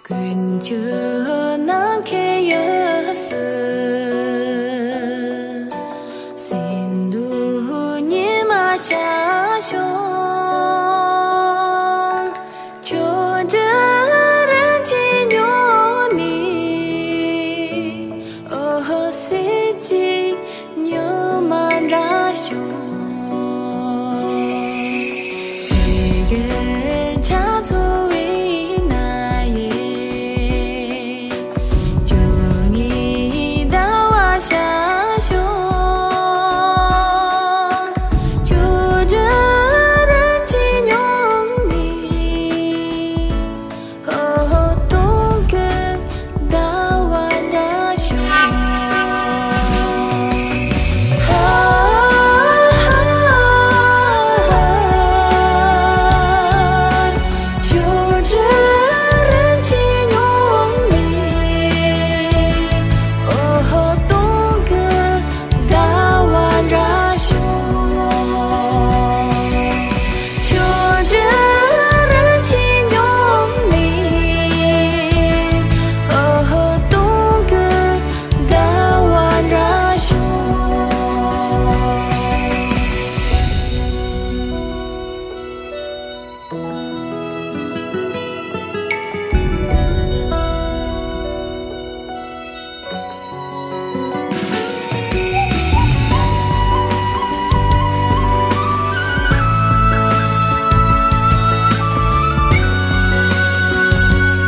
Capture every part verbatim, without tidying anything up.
ཀུན་ཁྱོད་ནམ་མཁའི་དབྱིངས་སུ། སེམས་ལུས་ཉི་མ་ཤར་བྱུང་། ཁྱོད་འདྲ་རང་གཅེས་མྱོང་ནས། འོ་སྲིད་ཀྱི་ཉི་མ་འདྲ་བྱུང་། ཅི་གི་ཆ་ཚོ་བའི་ན་ཡེ། ཁྱོད་ངའི་ཟླ་བ་ཤར་བྱུང་། ཁྱོད་འདྲ་རང་གཅེས་མྱོང་ནས། ཨོ་སྟོང་གི་ཟླ་བ་འདྲ་བྱུང་། ཧ་ཧ་ཧ། ཁྱོད་འདྲ་རང་གཅེས་མྱོང་ནས། ཨོ་སྟོང་གི་ཟླ་བ་འདྲ་བྱུང་། ཁྱོད་འདྲ་རང་གཅེས་མྱོང་ནས།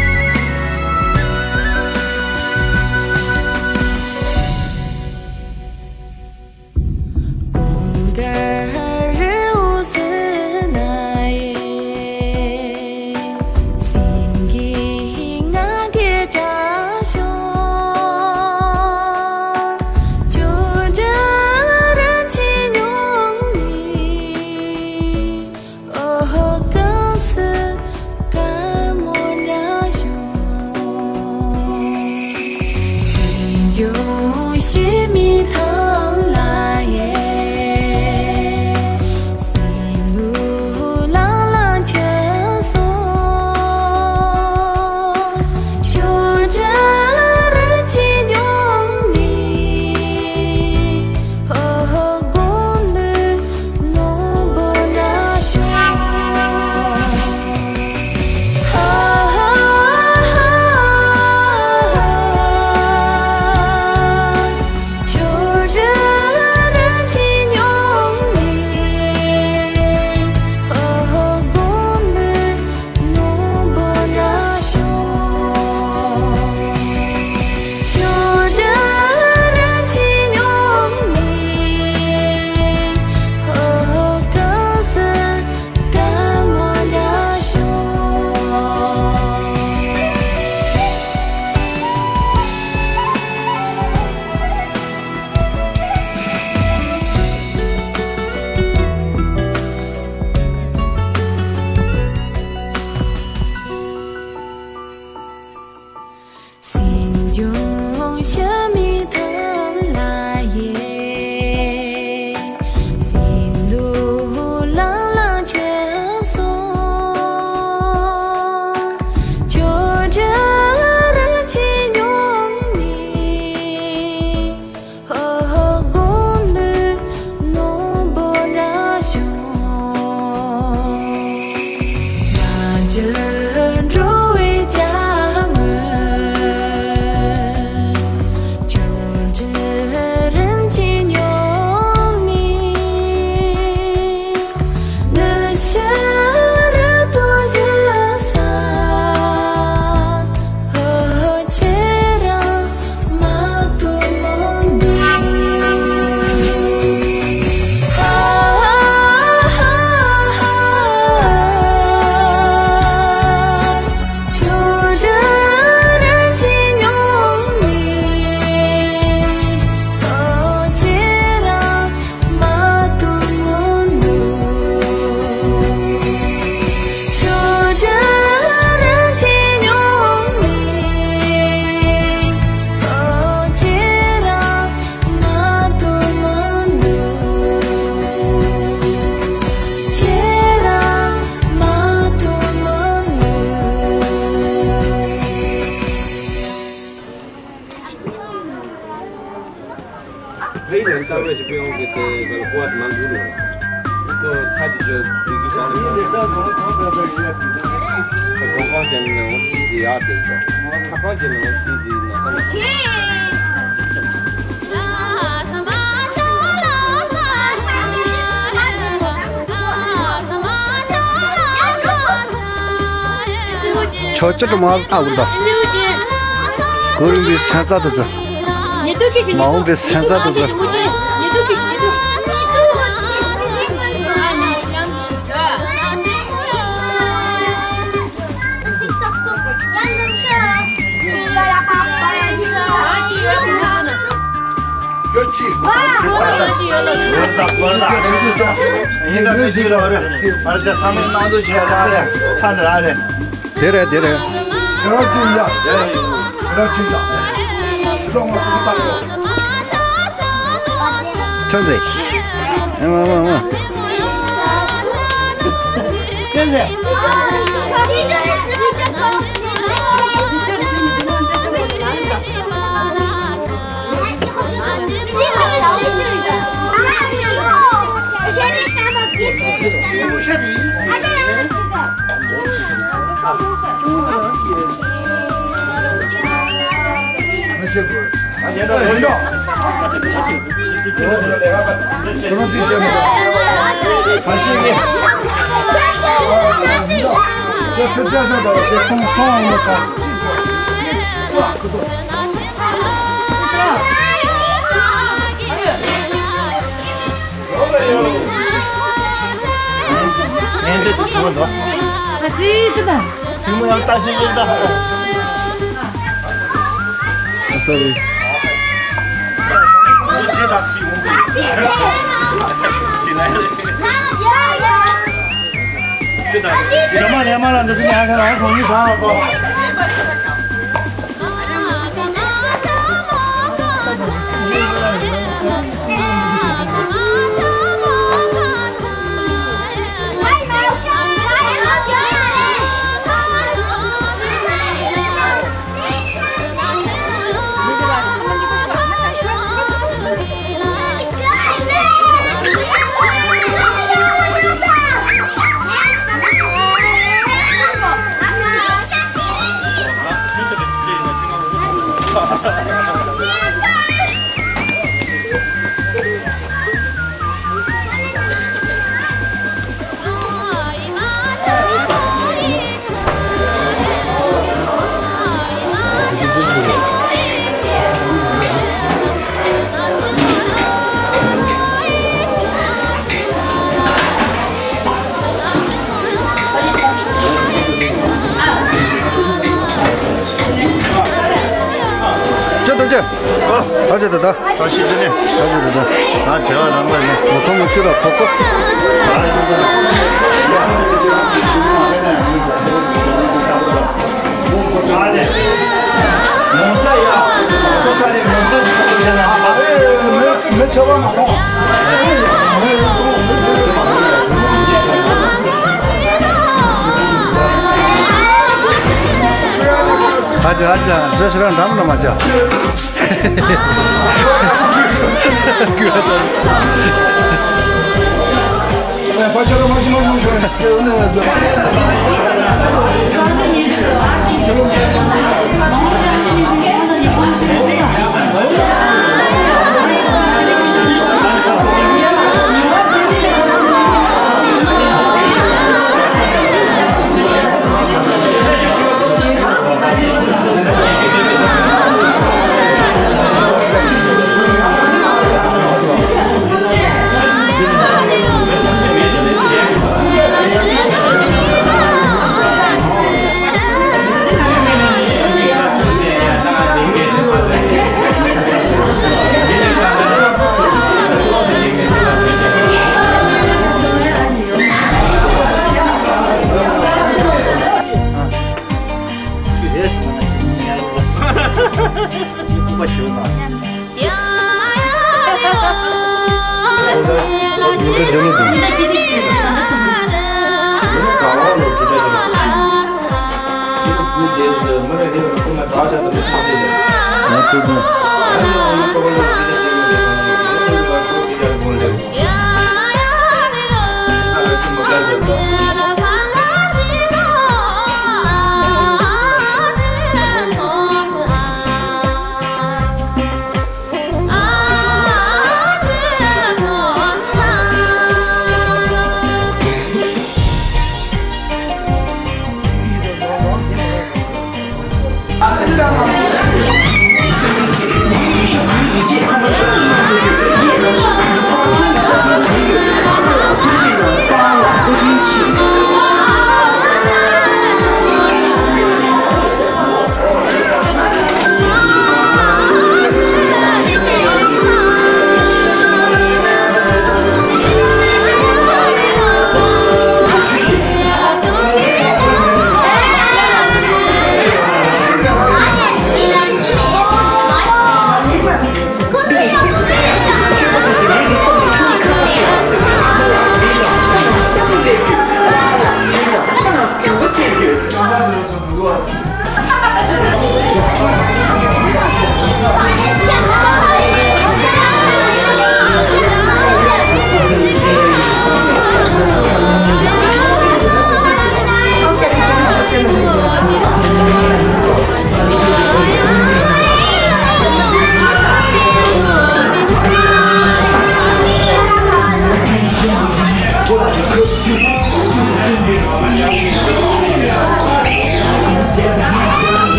ཨོ་སྟོང་གི་ཟླ་བ་འདྲ་བྱུང་། ལྟ་བའི་ཞིག་ཡོང་གི་དེ་ག་ལ་གོ་བ་དེ་མ་འགུལ་རུང་། ཁོ་ཚ་གི་བརྗོད་དེ་གི་བྱ་ནས་ཁོང་ཁོང་ཀྱང་ནས་འོང་དེ་ཡག་དེ་ཡོད། ཁ་ཁོང་ཀྱང་ནས་འོང་དེ་དེ་ན་ས་ན། ཆོག་ཅི་དྲི་མ་ཨ་འུར་ད། གོ་རིམ་པའི་སན་རྩ་དུ་ཚུ། མ་འོངས་པའི་སན་རྩ་དུ་ཚུ། དེ་རེད་དེ་རེད། ཐོན་ཟེ། ཨ་མ་མ་མ། ཐོན་ཟེ། ཨ་ཙི་ཙི་ད། ཐུན་མོང་ཡང་ལྟ་ཞིག་ཡིན་ད། ཨ་སོ་རི། ཇ་མ་རེ་མ་ལ་འདི་ཚོ་ཉག་ག་རང་གོང་ཡུལ་བཟང་བ་གོ། ཅོ་ད་ཅོ། ཨ་ཅོ་ད་ད། ད་ཤི་ཟིན་ནས། ད་ཅོ་ད་ད། ད་བྱེ་བ་རང་པ་ནས། མོ་ཁོ་མོ་ཅི་ལ་ཁོ་ཁོ། ཨ་ལེ། མོ་ཚ་ཡ། ཁོ་ཚ་ནས་མོ་ཚ་ཅི་ཁོ་བྱ་ན་ཧ་ལ། མི་ཚོ་བ་མ་ཁོ། ཨ་ཅག་ཨ་ཅག་བཟོ་ཤི་རང་འགྲམ་ན་མ་ཅག་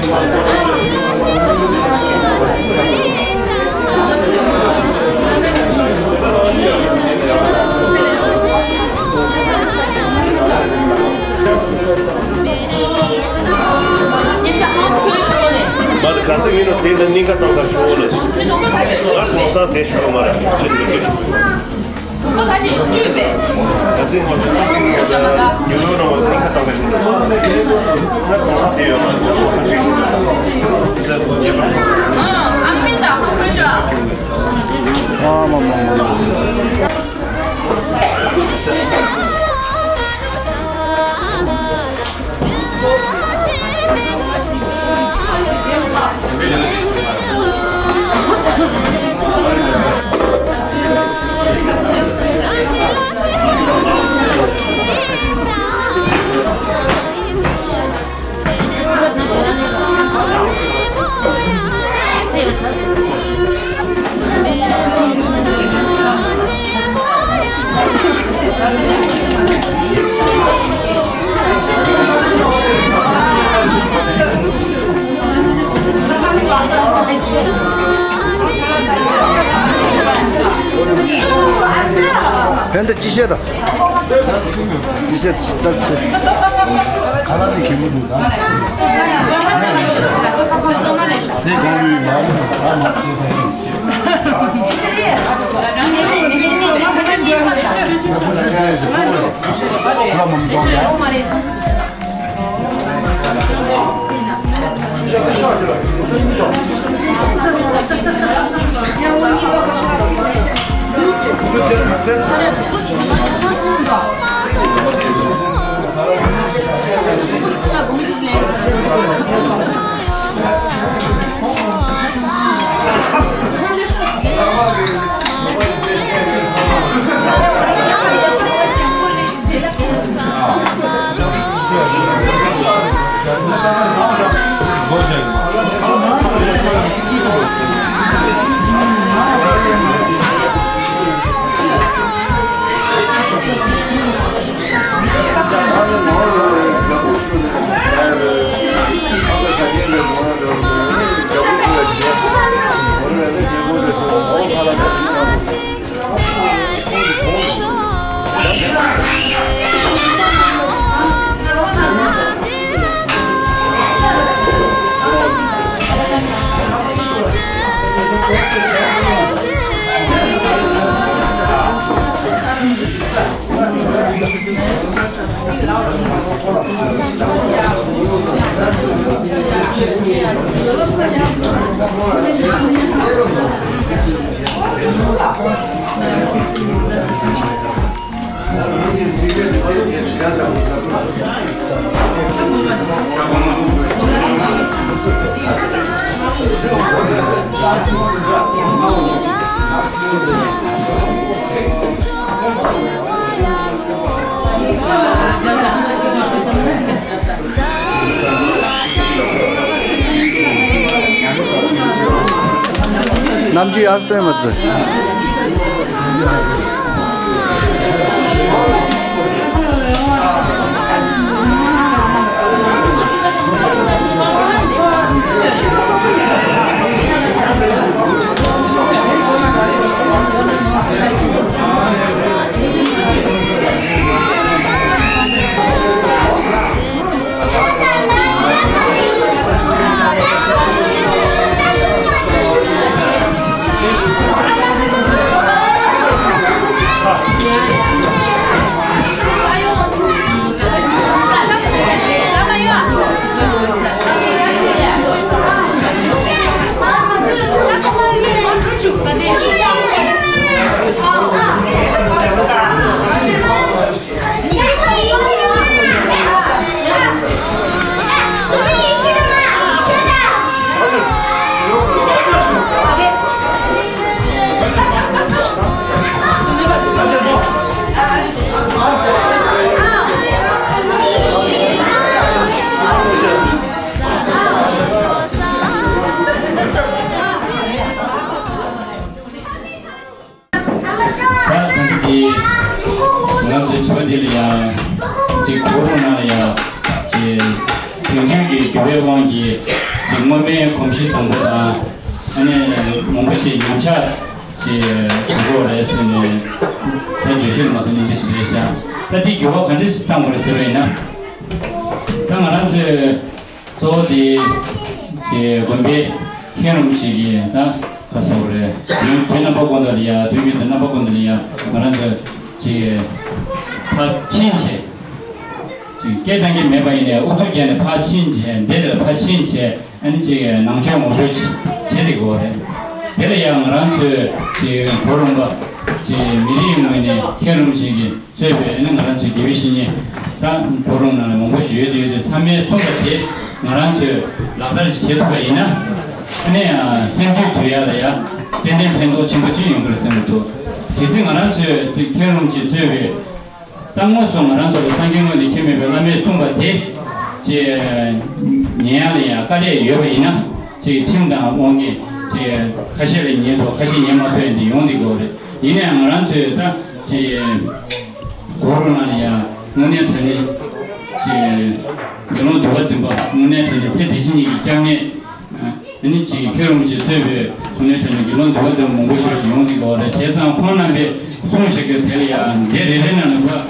མ་ལ་ག་ས་ཡིན་ནོ་དེ་ལ་སྙིང་ག་གཏོང་ག་ཞུ་ལེ། ང་གོང་ས་དེ་ཞུ་མ་རེད། ཅི་འདུག་གི་ཞུ། ག་ས་ཡིན་ནོ་དེ་ལ་སྙིང་ག་གཏོང་ག་ཞུ། ང་གོང་ས་དེ་ཡོད་མ་རེད། ཨ་མ་མ་མ་མ། ཕན་བདེ་ཅི་བཤད་དང་། ཅི་བཤད་ཅི་ལྟར་ཚེ། ཁ་ལག་དེ་གད་མོ་འདུག་ད། དེ་གང་ཡོད་ཡ་ཨ་མ་ཤེས་ས་ཡིན། ཁ་ལག་མ་མི་གཏོང་ཡ། ནམ་རྒྱུན་ཡར་སྟོན་མ་ཚུ། ཅིག་སྔོན་མའི་གོམས་གཤིས་བཟང་པོ་དང་། ཨ་ནི་མང་པོ་ཞིག་ཉམས་ཆག་ཅིག་འགྲོ་གི་རེད་ཟེར་ནས། ད་བརྗོད་གཞི་ལ་མ་སོང་ནས་འདི་ཞིག་རེད་ཤག་ད་འདི་འགྱུར་བ་ག་འདྲ་ཞིག་བཏང་དགོས་རེད་ཟེར་བ་ཡིན་ན། ད་ང་རང་ཚོས་གཙོ་བོ་དེ་ཅིག་དགོན་པའི་མཁན་རིན་པོ་ཆེ་གིས་ད་ག་སོགས་རེད། ཡང་དེ་རྣམ་པ་ཀུན་ཏུ་ལ་ཡ། དུས་རྒྱུན་དུ་རྣམ་པ་ཀུན་ཏུ་ལ་ཡ་ང་རང་ཚོས་ཅིག་ཕར་ཕྱིན་བྱས། ཅིག་སྐད་གཏོང་གི་མེད་པ་ཡིན་ནའི་ཨུ་ཚུགས་བརྒྱབ་ནས་ཕར་ཕྱིན་བྱས། འདི་ལ་ཕར་ཕྱིན་བྱས། ཨ་ནི་ཅིག་ནང་ཆོས་ངོ་སྤྲོད་བྱེད་བྱེད་བསྡད་དགོས་རེད། དེ་ལ་ཡང་ང་རང་ཚོས་ཅིག་གུ་རུ་རིན་པོ་ཆེ། མི་རིགས་ངོས་ནས་མཁན་རིན་པོ་ཆེ་གིས་གཙོས་པའི། ཨ་ནི་ང་རང་ཚོའི་དགེ་བའི་བཤེས་གཉེན་ད་གུ་རུ་ནང་ལ་མང་པོ་ཞིག་ཡོད་དེ། ཡོད་དེ་ཚང་མས་གསུངས་པ་དེ་ང་རང་ཚོས་ལག་བསྟར་ཞིག་བྱེད་ཐུབ་པ་ཡིན་ན། ཨ་ནི་སེམས་རྒྱུད་དུལ་ཡག་ལ་ཡ་ཏན་ཏན་ཕན་ཐོགས་ཆེན་པོ་ཅིག་ཡོང་གི་རེད་བསམ་གྱི་འདུག་གལ་སྲིད་ང་རང་ཚོས་དེ་མཁན་རིན་པོ་ཆེ་གཙོས་པའི། ད་དངོས་སུ་ང་རང་ཚོ་ལ་སངས་རྒྱས་དངོས་གནས་མཁྱེན་མེད་པའི་བླ་མས་གསུངས་པ་དེ་ཅིག་ཉན་ཡག་ལ་ཡང་དཀའ་ལས་ཡོད་པ་ཡིན་ན། ཅིག་ཁྲིམས་དང་དབང་གིས་ཅིག་ཁ་ཤས་ལ་ཉན་ཐུབ། ཁ་ཤས་ཉན་མ་ཐུབ་ཡ་འདི་ཡོང་བསྡད་ཀྱི་ཡོད་རེད། ཡིན་ན་ཡང་ང་རང་ཚོས་ད་ཅིག་གུ་རུ་ནང་ལ་ཡང་དངོས་གནས་དྲང་གནས་ཅིག་དགེ་སློང་འདུལ་བ་འཛིན་པ། དངོས་གནས་དྲང་གནས་ཚེ་འདི་ཕྱི་གཉིས་ཀྱི་སྐྱབས་གནས། ཨ་ནི་ཅིག་མཁན་རིན་པོ་ཆེ་གཙོས་པའི་དངོས་གནས་དྲང་གནས་དགེ་སློང་འདུལ་བ་འཛིན་པ་མང་པོ་ཞིག་ཡོང་བསྡད་ཀྱི་ཡོད་རེད། བྱས་ཙང་ཁོང་རྣམ་པས་གསུངས་བཞག་རྒྱུ་དེ་ལ་ཡང་འདི་རེ་རེ་ནང་ལ་ཕར་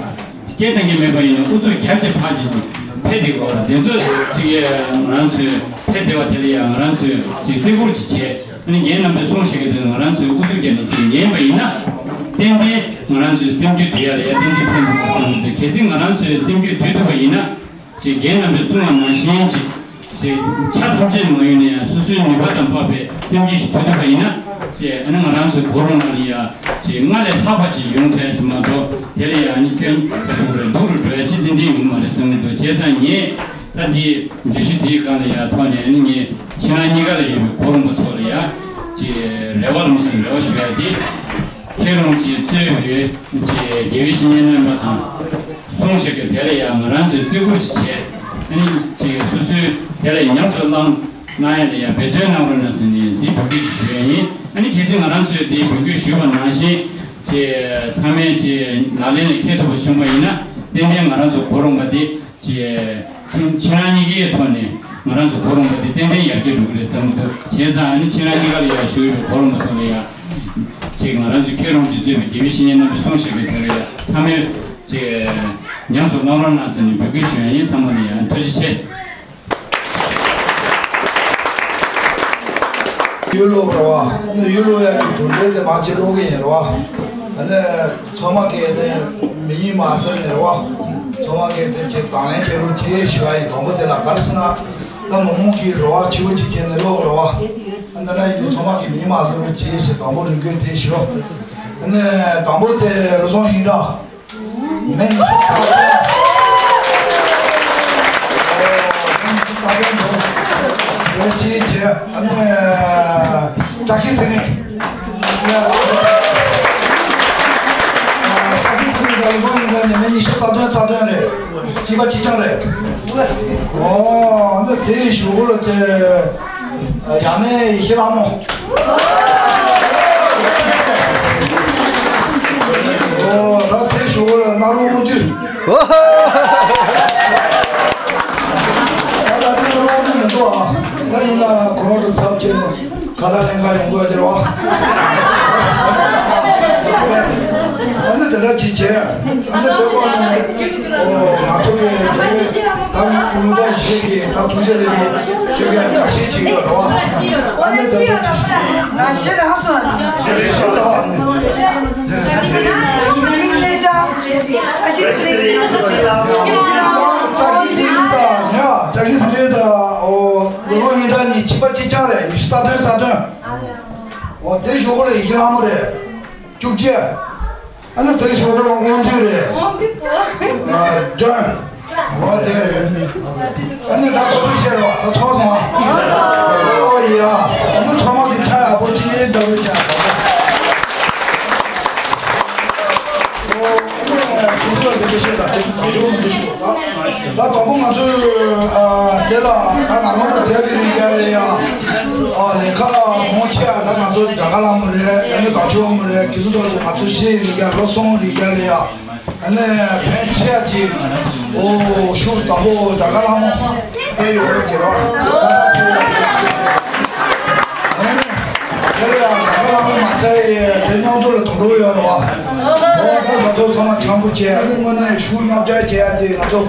སྐད་གཏོང་གི་མེད་པ་ཡིན་ན་ཨུ་ཚུགས་རྒྱབ་བྱས་ཕར་ཅིག་ཕེབས་བསྡད་ཀྱི་ཡོད་རེད། དེ་ཚོ་ཅིག་ང་རང་ཚོས་ཕེབས་བསྡད་པ་དེ་ལ་ཡང་ང་རང་ཚོས་ཅིག་བརྩི་བཀུར་ཅིག་བྱས། ཨ་ནི་རྒན་རྣམ་པས་གསུངས་བཞག་རྒྱུ་དེ་ང་རང་ཚོས་ཨུ་ཚུགས་རྒྱབ་ནས་ཅིག་ཉན་པ་ཡིན་ན། ཏན་ཏན་ང་རང་ཚོའི་སེམས་རྒྱུད་དུལ་ཡག་ལ་ཡ་ཏན་ཏན་ཕན་ཐོགས་བསམ་གྱི་འདུག་གལ་སྲིད་ང་རང་ཚོའི་སེམས་རྒྱུད་དུལ་ཐུབ་པ་ཡིན་ན། ཅེས་རྒན་རྣམ་པས་གསུངས་པ་ནང་བཞིན་ཅིག་ཅེས་ཆ་ཐམས་ཅད་མ་ཡོང་ནས་ཡང་སོ་སོའི་ནུས་པ་དང་འཕགས་པའི་སེམས་རྒྱུད་ཞིག་དུལ་ཐུབ་པ་ཡིན་ན། ཅེས་ཨ་ནི་ང་རང་ཚོའི་གུ་རུ་ནང་ལ་ཡ་ཅེས་སྔར་ལས་ལྷག་པ་ཞིག་ཡོང་ཐུབ་ཡ་ཞིག་མ་གཏོགས། དེ་ལ་ཡ་ཨ་ནི་སྐྱོན་ག་སོང་རེད། སྡུག་རུ་འགྲོ་ཡ་ཅིག་ཏན་ཏན་ཡོང་མ་རེད་བསམ་གྱི་འདུག་བྱས་ཙང་ངས་ད་འདི་བརྗོད་གཞི་དེའི་སྒང་ལ་ཡ་ཐོག་ནས་ཨ་ནི་ངས་ཁྱེད་རང་གཉིས་ཀ་ལ་ཡོད་པའི་གུ་རུ་རིན་པོ་ཆེ་ལ་ཡ་ཅེས་རེ་བ་ལ་མ་སོང་རེ་བ་ཞུ་ཡ་དེ། མཁན་རིན་པོ་ཆེ་གཙོས་པའི་ཅེས་དགེ་བའི་བཤེས་གཉེན་རྣམ་པ་དང་། གསུངས་བཞག་རྒྱུ་དེ་ལ་ཡང་ང་རང་ཚོས་བརྩི་བཀུར་ཅིག་བྱས། ཨ་ནི་ཅིག་སོ་སོའི་དེ་ལ་ཉམས་སུ་བླང་གནང་ཡ་ལ་ཡང་འབད་བརྩོན་གནང་རོགས་གནང་ཟེར་ནས་འདི་འབོད་སྐུལ་ཞུ་ཡ་ཡིན། ཨ་ནི་གལ་སྲིད་ང་རང་ཚོས་འདི་འབོད་སྐུལ་ཞུས་པ་ནང་བཞིན་ཅིག་ཚང་མས་ཅིག་ལག་ལེན་ལ་འཁེལ་ཐུབ་པ་བྱུང་བ་ཡིན་ན། ཏན་ཏན་ང་རང་ཚོ་གུ་རུ་རིན་པོ་ཆེ་འདི་ཅིག་ཁྱེད་རང་གཉིས་ཀའི་ཐོག་ནས་ང་རང་ཚོ་གུ་རུ་རིན་པོ་ཆེ་འདི་ཏན་ཏན་ཡར་རྒྱས་འགྲོ་གི་རེད་བསམ་གྱི་འདུག་བྱས་ཙང་ཨ་ནི་ཁྱེད་རང་གཉིས་ཀ་ལ་ཡང་ཞུ་ཡོད་པའི་གུ་རུ་རིན་པོ་ཆེ་ལ་ཡང་ཅིག་ང་རང་ཚོ་མཁན་རིན་པོ་ཆེ་གཙོས་པའི་དགེ་བའི་བཤེས་གཉེན་རྣམ་པས་གསུངས་བཞག་པའི་དོན་ལ་ཡང་ཚང་མས་ཅིག་ཉམས་སུ་བླང་རོགས་གནང་ཟེར་ནས་འབོད་སྐུལ་ཞུ་ཡ་ཡིན། ཚང་མ་ལ་ཡང་ཐུགས་རྗེ་ཆེ། ཡུལ་སློབ་རེད་བ། ཡུལ་སློབ་ཡག་གི་གྲུབ་འབྲས་དེ་མ་བྱེད་ལོག་གི་ཡིན་རེད་བ། ཨ་ནི་ཚང་མ་གིས་ནི་མི་ཡིན་མ་ཟེར་ནས་རེད་བ། ཚང་མ་གིས་དེ་ཅིག་དང་ལེན་བྱེད་རོགས་བྱེད་ཞུ་བ་ཡིན། དང་པོ་དེ་ལ་ག་རེ་ཟེར་ན། ད་མི་མང་གི་རེ་བ་ཆེ་བོ་ཅིག་བྱས་ནས་ལོག་རེད་བ། ཨ་འདི་འདྲ་ཡིན་དུས་ཚང་མ་གིས་མི་ཡིན་མ་ཟེར་རོགས་བྱེད་ཞེས་དང་པོ་རེ་སྐུལ་དེ་ཞུ། ཨ་ནི་དང་པོ་དེ་རུ་སོང་ཡིན་འདྲ། མེ་ཉི་ཤུ་རྩ་གསུམ། མེ་ཉི་ཤུ་རྩ་གསུམ་འདུག་བའི་ཅིའི་ཅི། ཨ་ནི་བཀྲ་ཤིས་ཚེ་རིང་། བཀྲ་ཤིས་ཚེ་རིང་དང་ལུང་ཡིན་ཀ་ནི་མེ་ཉི་ཤུ་རྩ་བདུན་རྩ་བདུན་རེད། གཅིག་པ་གཅིག་རྐྱང་རེད། ཨོ་འདི་དེའི་གཞུག་གུ་ལ་དེ། ཡང་ནས་ཡེ་ཤེས་ལྷ་མོ། ཨོ་ད་དེ་ཞུ་བ་ལ་སྣ་རུ་དབང་འདུས། ད་སྣ་རུ་དབང་འདུས་མི་འདུག་ཨ། ད་ཡིན་ན་ཁོ་རང་ཚོ་ཚབ་བྱས་ནས་ཁ་ལག་ལེན་ག་ཡོང་དགོས་ཟེར་བ། ཨ་ནི་དེ་འདྲ་ཅིག་བྱས། ཨ་ནི་དེ་གོ་ནས། ཨོ་ང་ཚོ་གི་དེ་ད་ལུང་པ་ཞིག་གི་ད་ཐུགས་རྗེ་ལེགས་པོ་ཞུ་མཁན་འགའ་ཤས་ཅིག་ཡོད་རེད་བ། ཨ་ནི་ད་ལྟ་ང་ཤེས་རེད་ཧ་སོང་། ཞེས་ཞུ་ད་ནི། མི་ལས་འདྲ་བཀྲ་ཤིས་ཚེ་རིང་། ཨོ་བཀྲ་ཤིས་ཚེ་རིང་དང་ནི་བ་བཀྲ་ཤིས་ཚེ་རིང་དང་ཨོ་ལོ་ལོ་ཉིན་གྲངས་གཉིས་གཅིག་པ་གཅིག་རྐྱང་རེད། ཉི་ཤུ་རྩ་བདུན་རྩ་བདུན། ཨོ་དེ་ཞུ་གོ་ལ་ཡེ་ཤེས་ལྷ་མོ་རེད། བཅུ་གཅིག་ཨ་ནི་དེ་ཞོགས་པ་ལ་དབང་འདུས་རེད། དབང་འདུས་པོ། ཨ་དོན། འོ་དེ་རེད། ཨ་ནི་ད་ཐུགས་རྗེ་ཆེ་རོ། ད་ཐོག་སོང་ཨ། ཨོ་ཡ། ཨ་ནི་ཚང་མ་གི་ཁྲ་ཡག་པོ་ཅིག་ལྟ་བུ་ཀྱང་། ཨོ་ཨ་ནི་ཐུགས་རྗེ་ཆེ་ད་ཅིག་ཡོང་མི་འདུག་ད་དང་པོ་ང་ཚོ་ཨ་དེ་ལ་ད་ང་རང་ཚོ་དེབ་ཀྱི་རིགས་རྒྱག་རེད་ཡ། ཨ་ལས་ཀ་གོང་ཆེ་ཡ་ད་ང་ཚོ་དྲ་ག་ལ་མོ་རེད། ཨ་ནི་དགའ་ཆོས་མོ་རེད། གི་སུ་ཐོག་ཏུ་ང་ཚོ་ཤེས་རིགས་རྒྱག་ལོ་སོང་རིགས་རྒྱག་རེད་ཡ། ཨ་ནི་ཕན་ཆེ་ཡ་ཅིག་ཨོ་ཤུགས་དང་པོ་དྲ་ག་ལ་མོ། ཡོད་རེད་ཟེར་བ། ད་ལྟ་ཚོ་ཨ་ནི་དེ་ལ་ད་ལྟ་ལ་མ་ཚད་ཡི་དེ་མཉམ་དུ་ལ་དོན་གྲུབ་ཡོད་རེད་བ། འོ་ད་ང་ཚོ་ཚང་མ་བྱམས་པོ་བྱས། ཨ་ནི་དངོས་གནས་ཤུགས་མཉམ་སྤྲད་བྱས་ཏེ་ང་ཚོ་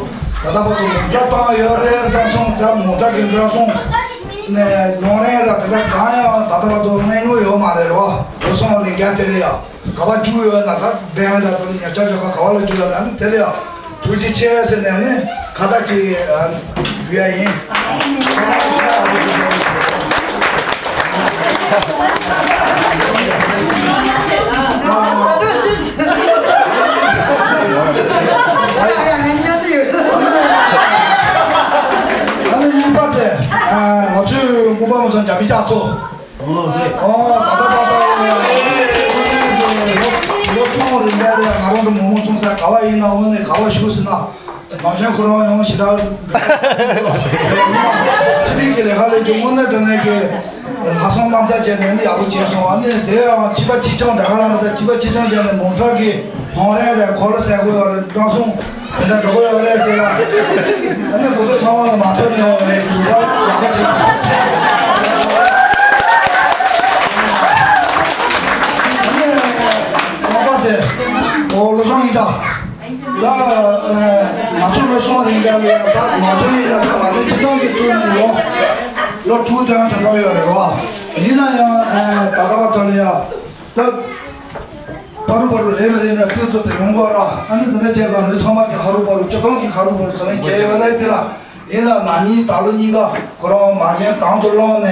ད་ལྟ་བར་དུ་མོ་ཊ་བཏང་ཡོད་རེད། འགྲོ་སོང་ད་མོ་ཊ་གི་འགྲོ་སོང་ནས་ཉོ་རན་ར་དེ་འདྲ་གང་ཡང་ད་ལྟ་བར་དུ་གནས་ངོ་ཡོད་མ་རེད་རེད་བ། འགྲོ་སོང་ལེན་མཁན་དེ་ལ་ཡ། ག་པར་བཅུག་ཡོད་ན་ད་བན་ལ་དང་ཉར་ཆ་ཆོག་ག་ག་བ་ལ་བཅུག་ཡོད་ན་ནི་དེ་ལ་ཡང་ཐུགས་རྗེ་ཆེ་ཟེར་ནས་ནི་ཁ་བཏགས་ཅིག་ཡོད་ཡ་ཡིན། ཨ་ནི་གཉིས་པ་དེ་ང་ཚོའི་མགོན་པོ་མི་ཚང་རྒྱ་མི་ལྕགས་ཚོ། ཨོ་ད་ལྟ་བར་དུ་ལོ་ཚོང་རིང་ག་ལ་ང་རང་ཚོ་མོག་མོག་བཙོང་ས་ག་བ་ཡིན་ན་འོ་ནས་ག་བ་བཞུགས་ཟིན་ན་ནང་ཆེན་ཁོ་རང་ཡང་ཞེ་དྲག་ཕྱི་གླིང་གི་ལས་ཀ་ལས་རྒྱུ་དངོས་གནས་དྲང་གནས་ཀྱི་ལྷག་བསམ་རྣམ་དག་བྱས་ནས་ནི་ཡག་པོ་བྱས་སོང་། ཨ་ནི་དེ་ཡང་ཕྱི་པ་ཕྱི་སྤྱང་འདྲ་ག་ལ་མི་ད་ཕྱི་པ་ཕྱི་སྤྱང་བྱས་ནས་མོག་ཊ་གི་ཧོང་རན་རེད། གོ་ལ་ཟེར་དགོས་ཡོད་རེད། འགྲོ་སོང་དེ་འདྲ་འགྲོ་གི་ཡོད་རེད། དེ་ལ་ཨ་ནི་དེ་ཚོ་ཚང་མ་ལ་མ་ཐོན་ཡོང་བའི་འགྱུར་བ་ཡག་པོ་བྱེད། ཨ་ནི་ལོག་པ་དེ་ཨོ་ལོ་སོང་ཡིན་ད། ད་ང་ཚོ་ལོ་སོང་རིང་ག་ལ་ད་ང་ཚོ་ཡིན་ན་ད་ང་ཚོ་སྤྱི་བཏང་གི་ཚུལ་ནས་ལོ་ལོ་དྲུག་དོན་དུ་འགྲོ་ཡོད་རེད་བ། ཡིན་ན་ཡང་ད་ལྟ་བར་དུ་ལ་ཡ་ད། ཕ་རུ་ཕ་རུ་རེ་མ་རེ་ན་ཁྱོད་ཚོ་དེ་ཡོང་གོ་ར། ཨ་ནི་དེ་འདྲ་བྱས་ཙང་ནི་ཚང་མ་གི་ཕ་རུ་ཕ་རུ་སྤྱི་བཏང་གི་ཕ་རུ་ཕ་རུ་ཚང་མས་བྱས་ཡོད་རེད། དེ་ལ་ཡིན་ན་ན་ནིང་ད་ལོ་གཉིས་ཀ་ཁོ་རང་མ་ཉན་དང་དུ་བླངས་ནས་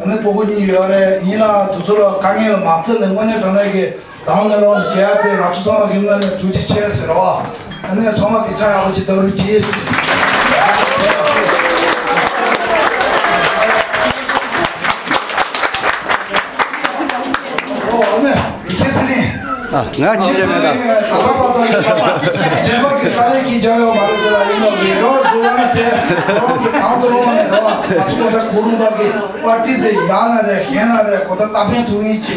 ཨ་ནི་སྤུ་གུ་གཉིས་ཡོད་རེད། ཡིན་ན་དུ་ཚོ་ལ་དཀའ་ངལ་ལ་མ་བརྩི་ནས་དངོས་གནས་དྲང་གནས་ཀྱི་དང་ནས་བླངས་ནས་བྱས་ཏེ་ང་ཚོ་ཚང་མ་གི་ངོས་ནས་ཐུགས་རྗེ་ཆེ་ཟེར་བ། ཨ་ནི་ཚང་མ་གི་ཕྱག་ཡག་པོ་ཅིག་བརྡབ་རོགས་གྱིས། ཨོ་ཨ་ནི་ཡི་གེ་ཚེ་རིང་། ཨ། ང་ཅི་བྱས་མེད་ད། ད་ལྟ་བར་དུ་རྗེས་མ་གི་ཏཱ་ལའི་གི་རྒྱག་ཡོད་མ་རེད་ཟེར་ལ་ཡིན་ནོ་མི་རོ་ཟེར་ཡང་དེ་རང་གི་དང་དུ་རང་ནས་རོ་ང་ཚོ་གོ་ད་གོ་རུང་པ་གི་པར་ཏི་དེ་ཡང་ན་རེད་ཞེ་ན་རེད་གོ་ད་ཏ་ཕན་ཐུག་ངེས་ཀྱི་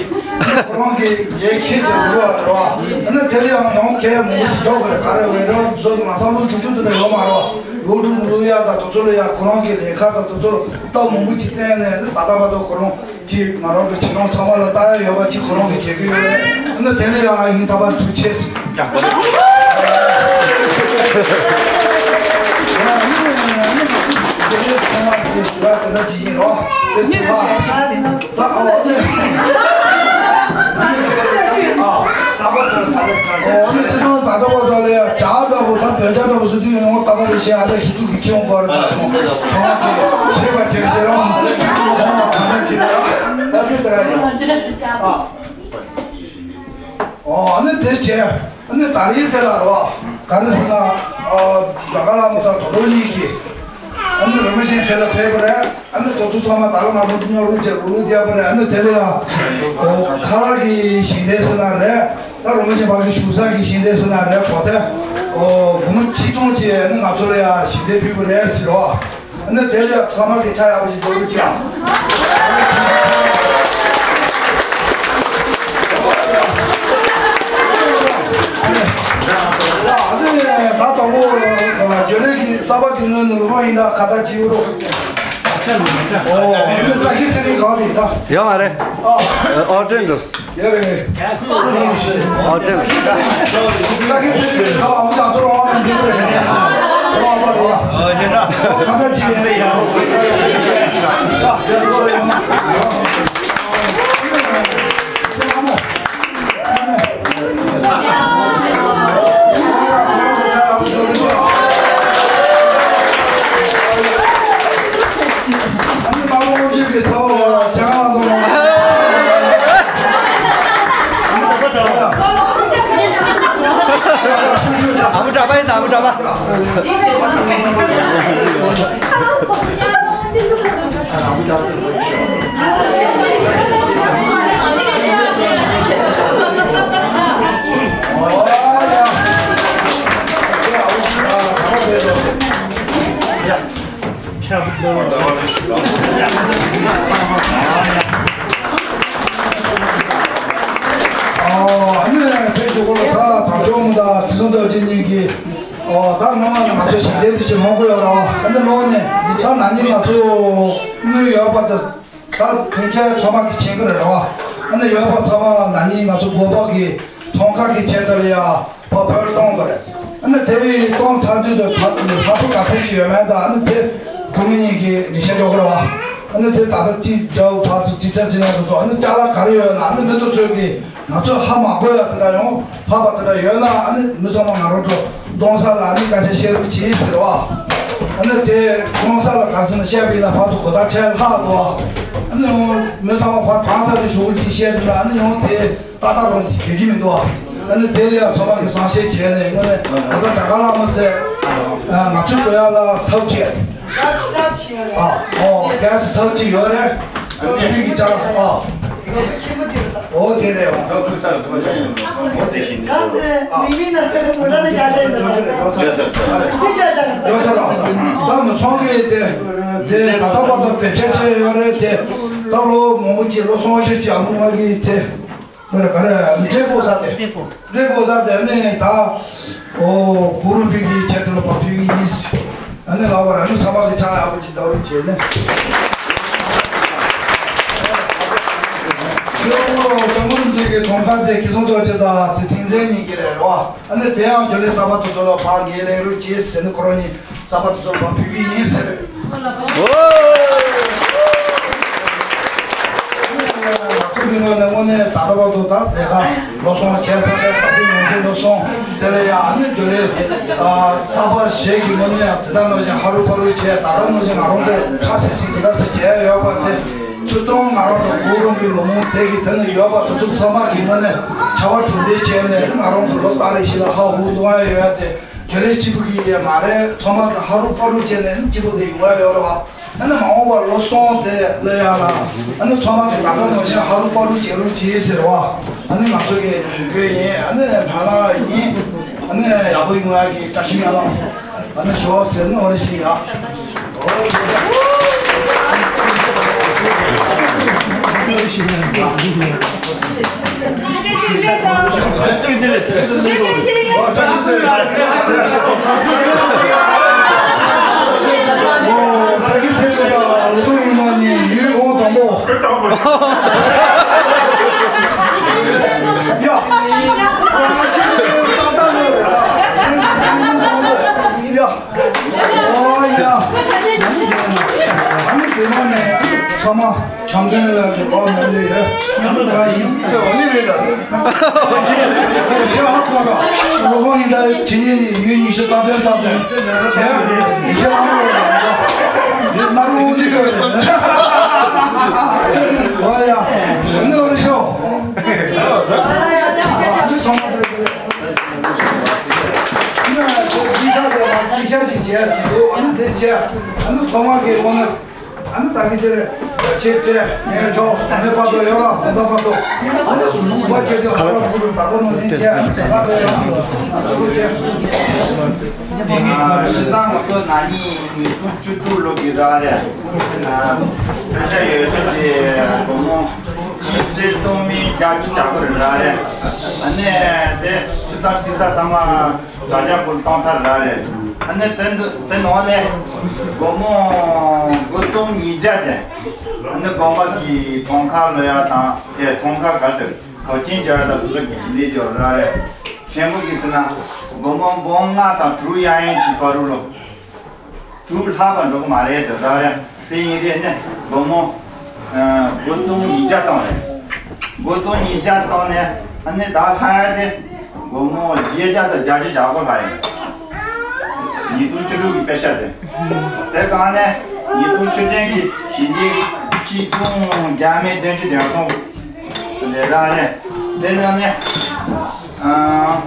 ཁོ་རང་གི་རྒྱལ་ཁྱེད་ཀྱི་རུ་བ་རོ། ཨ་ནི་དེ་ལ་ཡང་ཡང་གལ་མང་པོ་ཅིག་རྒྱོག་གི་རེད། ག་རེ་བས་རོ་ཟོ་ང་ཚོ་ལོ་ཆུང་ཆུང་དུ་ནས་ཡོད་མ་རོ་ཡོ་ཀྲུང་ལུ་ཡ་ད་དུ་ཚོ་ལ་ཡ་ཁོ་རང་གི་ལས་ཀ་ད་དུ་ཚོ་ལ་སྟབས་མང་པོ་ཅིག་བསྟན་ནས་ནི་ད་ལྟ་བར་དུ་ཁོ་རང་། ཅིག་ང་རང་གི་བྱེད་ལོང་ཚང་མ་ལ་ལྟ་ཡ་ཡོད་པ་ཅིག་ཁོ་རང་གིས་བྱེད་ཀྱི་ཡོད་རེད། ཨ་ནི་དེ་ལ་ཡང་ཨ་ནི་ད་བར་ཐུགས་རྗེ་ཆེ་ཟེར། ཡག་པོ་རེད། ཨ་ནི་ཨ་ནི་ང་ཚོ་དེ་ཚང་མ་དེ་ཞུ་བ་དེ་འདྲ་ཅིག་ཡིན་རོགས། དེ་ཚང་མ་ཚ་ཁ་བ་ཚེ། ཨ་ཨ་ནི་ཅི་ཐོང་ད་ལྟ་བར་དུ་ལ་ཡ་བྱ་འདྲ་པོ་ད་བོད་བྱ་འདྲ་པོ་སུ་དུས་ཡོང་ལྟ་བ་ལ་བཤད་ཨ་ད་ཤི་དུས་ཀྱི་ཁྱེད་འོང་གོ་རེད་ད་ཐོང་ཐོང་གི་ཤེས་པ་བྱེད་ཀྱི་རོགས། ཨ་ཨ་ནི་ཅི་རོགས་ཨ་ནི་ད་ཡ། ཨ་ཨ་ནི་དེ་བྱས་ཨ་ནི་ད་རེས་དེ་ལ་རོ་ག་རེ་ཟེར་ན་ཨ་རྒྱ་གར་ལ་མི་ད་དོ་དོ་གཉིས་ཀྱིས་ཨ་ནི་རིན་པོ་ཆེ་དེ་ལ་ཕེབས་པ་རེད། ཨ་ནི་དོ་དོ་ཚང་མ་ད་ལ་ང་ཚོ་ཉོ་རུ་བྱས་རུ་རུ་བསྡད་པ་རེད། ཨ་ནི་དེ་ལ་ཡང་ཁ་ལག་གི་ཞལ་འདེབས་ཟེར་ན་རེད། ད་རིན་པོ་ཆེ་ཕ་གི་བཞུགས་ས་གི་ཞལ་འདེབས་ཟེར་ན་རེད། གོ་ཐལ་སྒོར་མོ་ཆིག་སྟོང་ཅིག་ཨ་ནི་ང་ཚོ་ལ་ཡང་ཞལ་འདེབས་ཕུལ་བ་རེད་ཟེར་རོ། ཨ་ནི་དེ་ལ་ཡང་ཚང་མ་གི་ཕྱག་ཡག་པོ་ཞིག་རྒྱོབ་རོགས་གྱིས། ཨ་ནི་ད་དང་པོ་རྒྱུན་ལས་ཀྱི་གསར་པ་གི་ངོས་ནས་རུ་མ་ཡིན་ན་ཁ་བཏགས་ཅིག་ཡོད་རོགས། ཨོ་ཨ་ནི་བཀྲ་ཤིས་ཚེ་རིང་གང་རེད་ད། ཡོད་མ་རེད། ཨོ་ཨོ་དྲན་འདུག་ཡ་རེད། ཨོ་དྲན། ད་གིན་ཚེ་ཚེ་ཁ་ཨམ་ཅག་ཚོ་རང་དང་འདི་རེད། ཨོ་ཡ་ད། ཨོ་ཁ་ཁ་ཅི་ཡ་ཡ། ད་དེ་ཚོ་རེད་ཡོང་ན། ཨ་ནི་ད་ལོ་ཡོད་ཀྱི་ཚོ་ཅང་ལ་འདུག་ཨ་མོ་གྲྭ་པ་ཡིན་ད། ཨ་མོ་གྲྭ་པ། ཨ་ནི་དེ་ཞུ་གོ་ལ་ད་དམ་ཆོས་མུ་དང་དེ་ཚོ་འདྲ་ཅིག་གཉིས་ཀྱིས། ཨོ་ད་སྔོན་མ་ནས་ང་ཚོ་ཞལ་འདེབས་དེ་ཅིག་ལོངས་གི་ཡོད་རེད་བ། ཨ་ནི་ལོངས་ནས་ད་ན་ནིང་ང་ཚོ་དངུལ་ཡོད་པ་དང་། ད་ཕན་ཆད་ཚང་མ་གི་ཆེད་ཀྱི་རེད་བ། ཨ་ནི་ཡོད་པ་ཚང་མ་ན་ནིང་ང་ཚོ་དགོན་པ་གི་ཐོང་ཁ་གི་ཆེད་དུ་ཡ་ཕ་ཕར་གཏོང་དགོས་རེད། ཨ་ནི་དེ་བས་གཏོང་ཚར་དུས་དུ་ད་ལྷག་པོ་ག་ཚད་ཅིག་ཡོད་མེད་ད་ཨ་ནི་དེ་བུ་མོ་གཉིས་ཀྱིས་འགྲེལ་བཤད་རྒྱག་དགོས་རེད་བ། ཨ་ནི་དེ་ད་ལྟ་ཅིག་འདྲ་བོ་ཕར་ཚུར་ཅིག་འདྲ་ཅིག་ན་འགྲོ་ཐུབ། ཨ་ནི་ཅ་ལག་ག་རེ་ཡོད་ན་ཨ་ནི་མི་ཚོ་ཚོས་ཀྱིས་ང་ཚོས་ཧ་མ་གོ་ཡ་དེ་འདྲ་ཡོང་ལྷག་པ་དེ་འདྲ་ཡོད་ན་ཨ་ནི་མི་ཚང་མ་ང་རང་ཚོ་གཏོང་ས་ལ་ཨ་ནི་སྐད་ཆ་བཤད་རོགས་གྱིས་ཟེར་བ། ཨ་ནི་དེ་གཏོང་ས་ལ་ག་ཚོད་ན་བཤད་པ་ཡིན་ན་ཕར་ཚུར་གོ་བརྡ་འཕྲད་ལྷག་འདུག་ཨ་ནི་ཡང་མི་ཚང་མ་ཕར་གང་ཚར་དུ་ཞུ་གུ་ཅིག་བཤད་འདུག་ཨ་ནི་ཡང་དེ་ཏག་ཏག་རང་གིས་བསྡད་ཀྱི་མི་འདུག་ཨ་ནི་དེ་ལ་ཡང་ཚང་མ་གིས་བསམ་ཤེས་བྱས་ནས་དངོས་གནས་ད་ལྟ་དྲ་དཀར་ལྷ་མོ་ཚེ་ང་ཚོའི་གོ་ཡ་ལ་ཐབས་བྱས། ཨ་ཨོ་གལ་སྲིད་ཐབས་ཅིག་ཡོད་རེད། ཁྱེད་ཀྱིས་ཅ་ལག་ཨ། ཨོ་དེ་རེད་ཨོ། ཨོ་དེ་བཞིན་དུ་ཨ། ཨོ་དེ་བཞིན་དུ་ཨ། ཨོ་དེ་བཞིན་དུ་ཨ། ཨོ་དེ་བཞིན་དུ་ཨ། ཡོད་ས་ར། ད་མི་ཚང་གི་དེ་དེ་ད་ལྟ་བར་དུ་བེད་སྤྱོད་བྱས་ཡོད་རེད་དེ། ད་ལོ་མང་པོ་ཅིག་ལོ་སོང་ཤོས་ཅིག་ཨ་མ་ང་གིས་དེ། ག་རེ་ག་རེ་འབྲས་བུ་ཟ་དེ། འབྲས་བུ་ཟ་དེ་ནི་ད། ཨོ་གུ་རུ་པའི་གི་ཆེད་དུ་ལ་བབས་ཡོད་ཡིན། ཨ་ནི་ལ་བར་ཨ་ནི་ཚང་མ་གི་ཕྱག་ཡག་པོ་ཅིག་འདར་བྱས་ནས། ཡོ་ཚང་མ་འདི་གི་གྲོང་ཁ་དེ་ཁྱི་སོང་ཐོག་ཅེ་ད་དེ་ཐིང་ཚན་ཉིན་གི་རེད་རོ། ཨ་ནི་དེ་ཡང་ཇོ་ལེ་ས་པ་དུ་ཚོ་ལ་ཕ་ངའི་ལེགས་རུ་ཅེས་ཟེར་ནི་ཁོ་རང་ཉིད། ས་པ་དེ་ཚོ་ལ་ཕུལ་གྱི་ཡིན་ཟེར། ང་ཚོ་གི་ངོས་ནས་དངོས་གནས་ད་ལྟ་བར་དུ་ད་ལས་ཀ་ལོ་སོང་བྱས་ཚར་བའི་ད་དུང་ཡོང་རྒྱུ་ལོ་སོང་དེ་ལ་ཡང་ཨ་ནི་འཇོ་ལེ་ས་པ་ཞིག་གི་ངོས་ནས་ཡང་དེ་ལྟར་ནང་བཞིན་ཧ་རུ་པ་རུ་བྱས་ད་ལྟ་ནང་བཞིན་ང་རང་ཚོ་ཁ་སི་ཞིག་དེ་འདྲ་སེ་བྱས་ཡོད་པ་དེ་སྤྱིར་བཏང་ང་རང་ཚོ་གུ་རུ་གི་ལོ་མོ་དེ་གི་དེ་ནི་ཡོད་པ་དེ་ཚོ་ཚང་མ་གི་ངོས་ནས་བྱ་བ་གྲུབ་འབྲས་བྱས་ནས་ང་རང་ཚོ་ལོ་ལྟར་རེ་བཞིན་ལ་ཧ་ཧུ་གཏོང་ཡ་ཡོད་ཡ་དེ། དེ་ལས་སྐྱིད་པོ་གི་ཡས་མ་རེད། ཚང་མ་གི་ཧ་རུ་པ་རུ་བྱས་ནས་སྐྱིད་པོ་དེ་ཡོང་ཡ་ཡོད་རེད་བ། ཨ་ནི་མ་འོངས་པར་ལོ་སོང་དེ་ལ་ཡ་ལ་ཨ་ནི་ཚང་མ་གི་ད་ལྟ་ནང་བཞིན་ཧ་རུ་པ་རུ་བྱེད་རོགས་གྱིས་ཟེར་བ། ཨ་ནི་ང་ཚོ་གི་ཡོད་ཡིན། ཨ་ནི་བྲ་ལ་ཡིན། ཨ་ནི་ཡག་པོ་ཡོང་ཡ་གི་བཀྲ་ཤིས་སྨོན་ལམ། ཨ་ནི་ཞོགས་ཟེར་ནི་འོ་རེ་ཞིག་ཡ། ཨོ་ཡ། ཨ་ནི་དེ་ནང་ནས་ཚང་མ་བྱམས་བརྩེ་ལ་དུ་ལོག་མི་འདུག་ཡོད། མཉམ་དུ་ད་ཡིན། ཁྱེད་ཨ་ནི་རེད་ལ། ཁྱེད་ཧ་གོ་ག་ལོ་ཁོང་ཡིན་ད་དེ་ནས་ནི་ཡུལ་ཉི་ཤུ་རྩ་བདུན་རྩ་བདུན། ཡ་ཡི་ཁྱེད་ཨ་ནི་རེད་ལ། ན་རུ་འདི་ག་རེད། ཨོ་ཡ། ཨ་ནི་རེད་ཤོག་ཨ་ནི་ཚང་མ་རེད། ཨ་ནི་ཚང་མ་གི་དབང་ན། ཨ་ནི་ད་གིན་དེར་ཆེ་ཆེ་ངས་འཇོག་ངས་པ་ཏོ་ཡོད་ལ་ད་ལྟ་པ་ཏོ། ཨ་ནི་སུ་བ་ཆེ་དེ་ཧ་ལ་བུ་རུ་ད་ལྟ་ནང་བཞིན་ཆེ་ད་ལྟ་ཡང་ཆེ། ཤི་ད་ང་ཚོ་ན་ནིང་ཉིས་སྟོང་བཅུ་དྲུག་ལོ་གི་ར་རེད། ཨ་ནི་ཡོད་ཚད་དེ་སྒོར་མོ་ཆིག་ཁྲི་སྟོང་མི་བརྒྱད་ཅུ་གྱ་དགུ་རེད་ར་རེད། ཨ་ནི་དེ་ཕྱི་ཐག་ཕྱི་ཐག་ཚང་མ་དྲ་རྒྱ་བར་གཏོང་ཚར་ར་རེད། ཨ་ནི་དེ་འདི་དེ་ནང་ནས་སྒོར་མོ་དགུ་སྟོང་ཉིས་བརྒྱ་དེ་ཨ་ནི་དགོན་པ་གི་ཐོང་ཁ་ལོ་ཡ་དང་དེ་ཐོང་ཁ་ག་ཟེར་གོ་ཅིན་རྒྱ་ཡ་དང་དེ་ཚོ་གི་ལས་སྦྱོར་ར་རེད། ཆེན་པོ་གི་ཟེར་ན་སྒོར་མོ་འབུམ་ལྔ་དང་དྲུག་ཡ་ཡན་ཆད་བར་རུ་ལོ། དྲུག་ལྷག་པ་འགྲོ་གི་མ་རེད་ཟེར་ར་རེད། དེ་ཡིན་རེད་ནས་སྒོར་མོ་དགུ་སྟོང་ཉིས་བརྒྱ་བཏང་རེད། དགུ་སྟོང་ཉིས་བརྒྱ་བཏང་ནས་ཨ་ནི་ད་ལྷག་ཡ་དེ་སྒོར་མོ་བརྒྱད་བརྒྱ་དང་བརྒྱད་ཅུ་གྱ་དགུ་ལྷག་ཡིན། ཉིས་སྟོང་བཅུ་དྲུག་གི་པེ་ཤ་དེ། དེ་གང་ནས་ཉིས་སྟོང་བཅུ་བདུན་གི་ཞི་ལི་ཆིག་སྟོང་བརྒྱ་མེད་བདུན་ཅུ་དོན་གསུམ་ལས་ར་རེད། དེ་ནང་ནས་ཨ།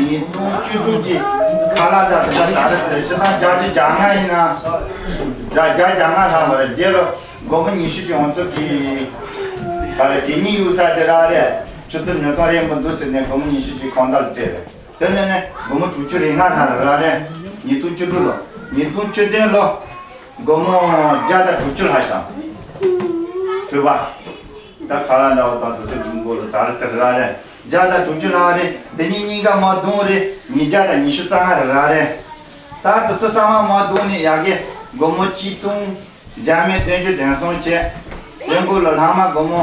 ཉིས་སྟོང་བཅུ་དྲུག་གི་ཁ་ལག་དང་དེ་འདྲ་ཟ་རེད་ཟེར་ཕྱི་ནང་བརྒྱད་ཅུ་གྱ་ལྔ་ཡིན་ན། བརྒྱ་བརྒྱ་གྱ་ལྔ་ལྷག་མ་རེད། རྗེས་ལ་སྒོར་མོ་ཉི་ཤུ་གྱོང་ཚོད་ཀྱི་ག་རེ་དེ་གཉིས་གཡུག་ས་དེ་རག་རེད། ཆུ་ཚོད་ཉིས་སྟོང་རེད་མི་འདུག་ཟེར་ནས་སྒོར་མོ་ཉི་ཤུ་ཅིག་གང་ལྟར་སྤྲད་རེད། དེ་ནས་ནས་སྒོར་མོ་དྲུག་ཅུ་རེ་ལྔ་ལྷག་རག་རེད། ཉིས་སྟོང་བཅུ་དྲུག་ལོ། ཉིས་སྟོང་བཅུ་བདུན་ལོ། སྒོར་མོ་བརྒྱ་དང་དྲུག་ཅུ་ལྷག་ཤག་ཐོས་པ། ད་ཁ་ལག་འདྲ་བོ་དང་དུས་ཚོད་རིང་པོ་ལ་ད་རེ་ཚེ་རེ་རེ་ བརྒྱ་དང་དྲུག་ཅུ་ལྷག་རེད། དེ་ནས་གཉིས་ཀ་མ་བརྡུངས་རེད། ཉིས་བརྒྱ་དང་ཉི་ཤུ་རྩ་ལྔ་རེད་ར་རེད། ད་དེ་ཚོ་ཚང་མ་མ་བརྡུངས་ནས་ཡ་གི་སྒོར་མོ་ཆིག་སྟོང་བརྒྱ་མེད་བདུན་ཅུ་དོན་གསུམ་བྱས། དོན་དགུ་ལོ་ལྷག་མ་སྒོར་མོ་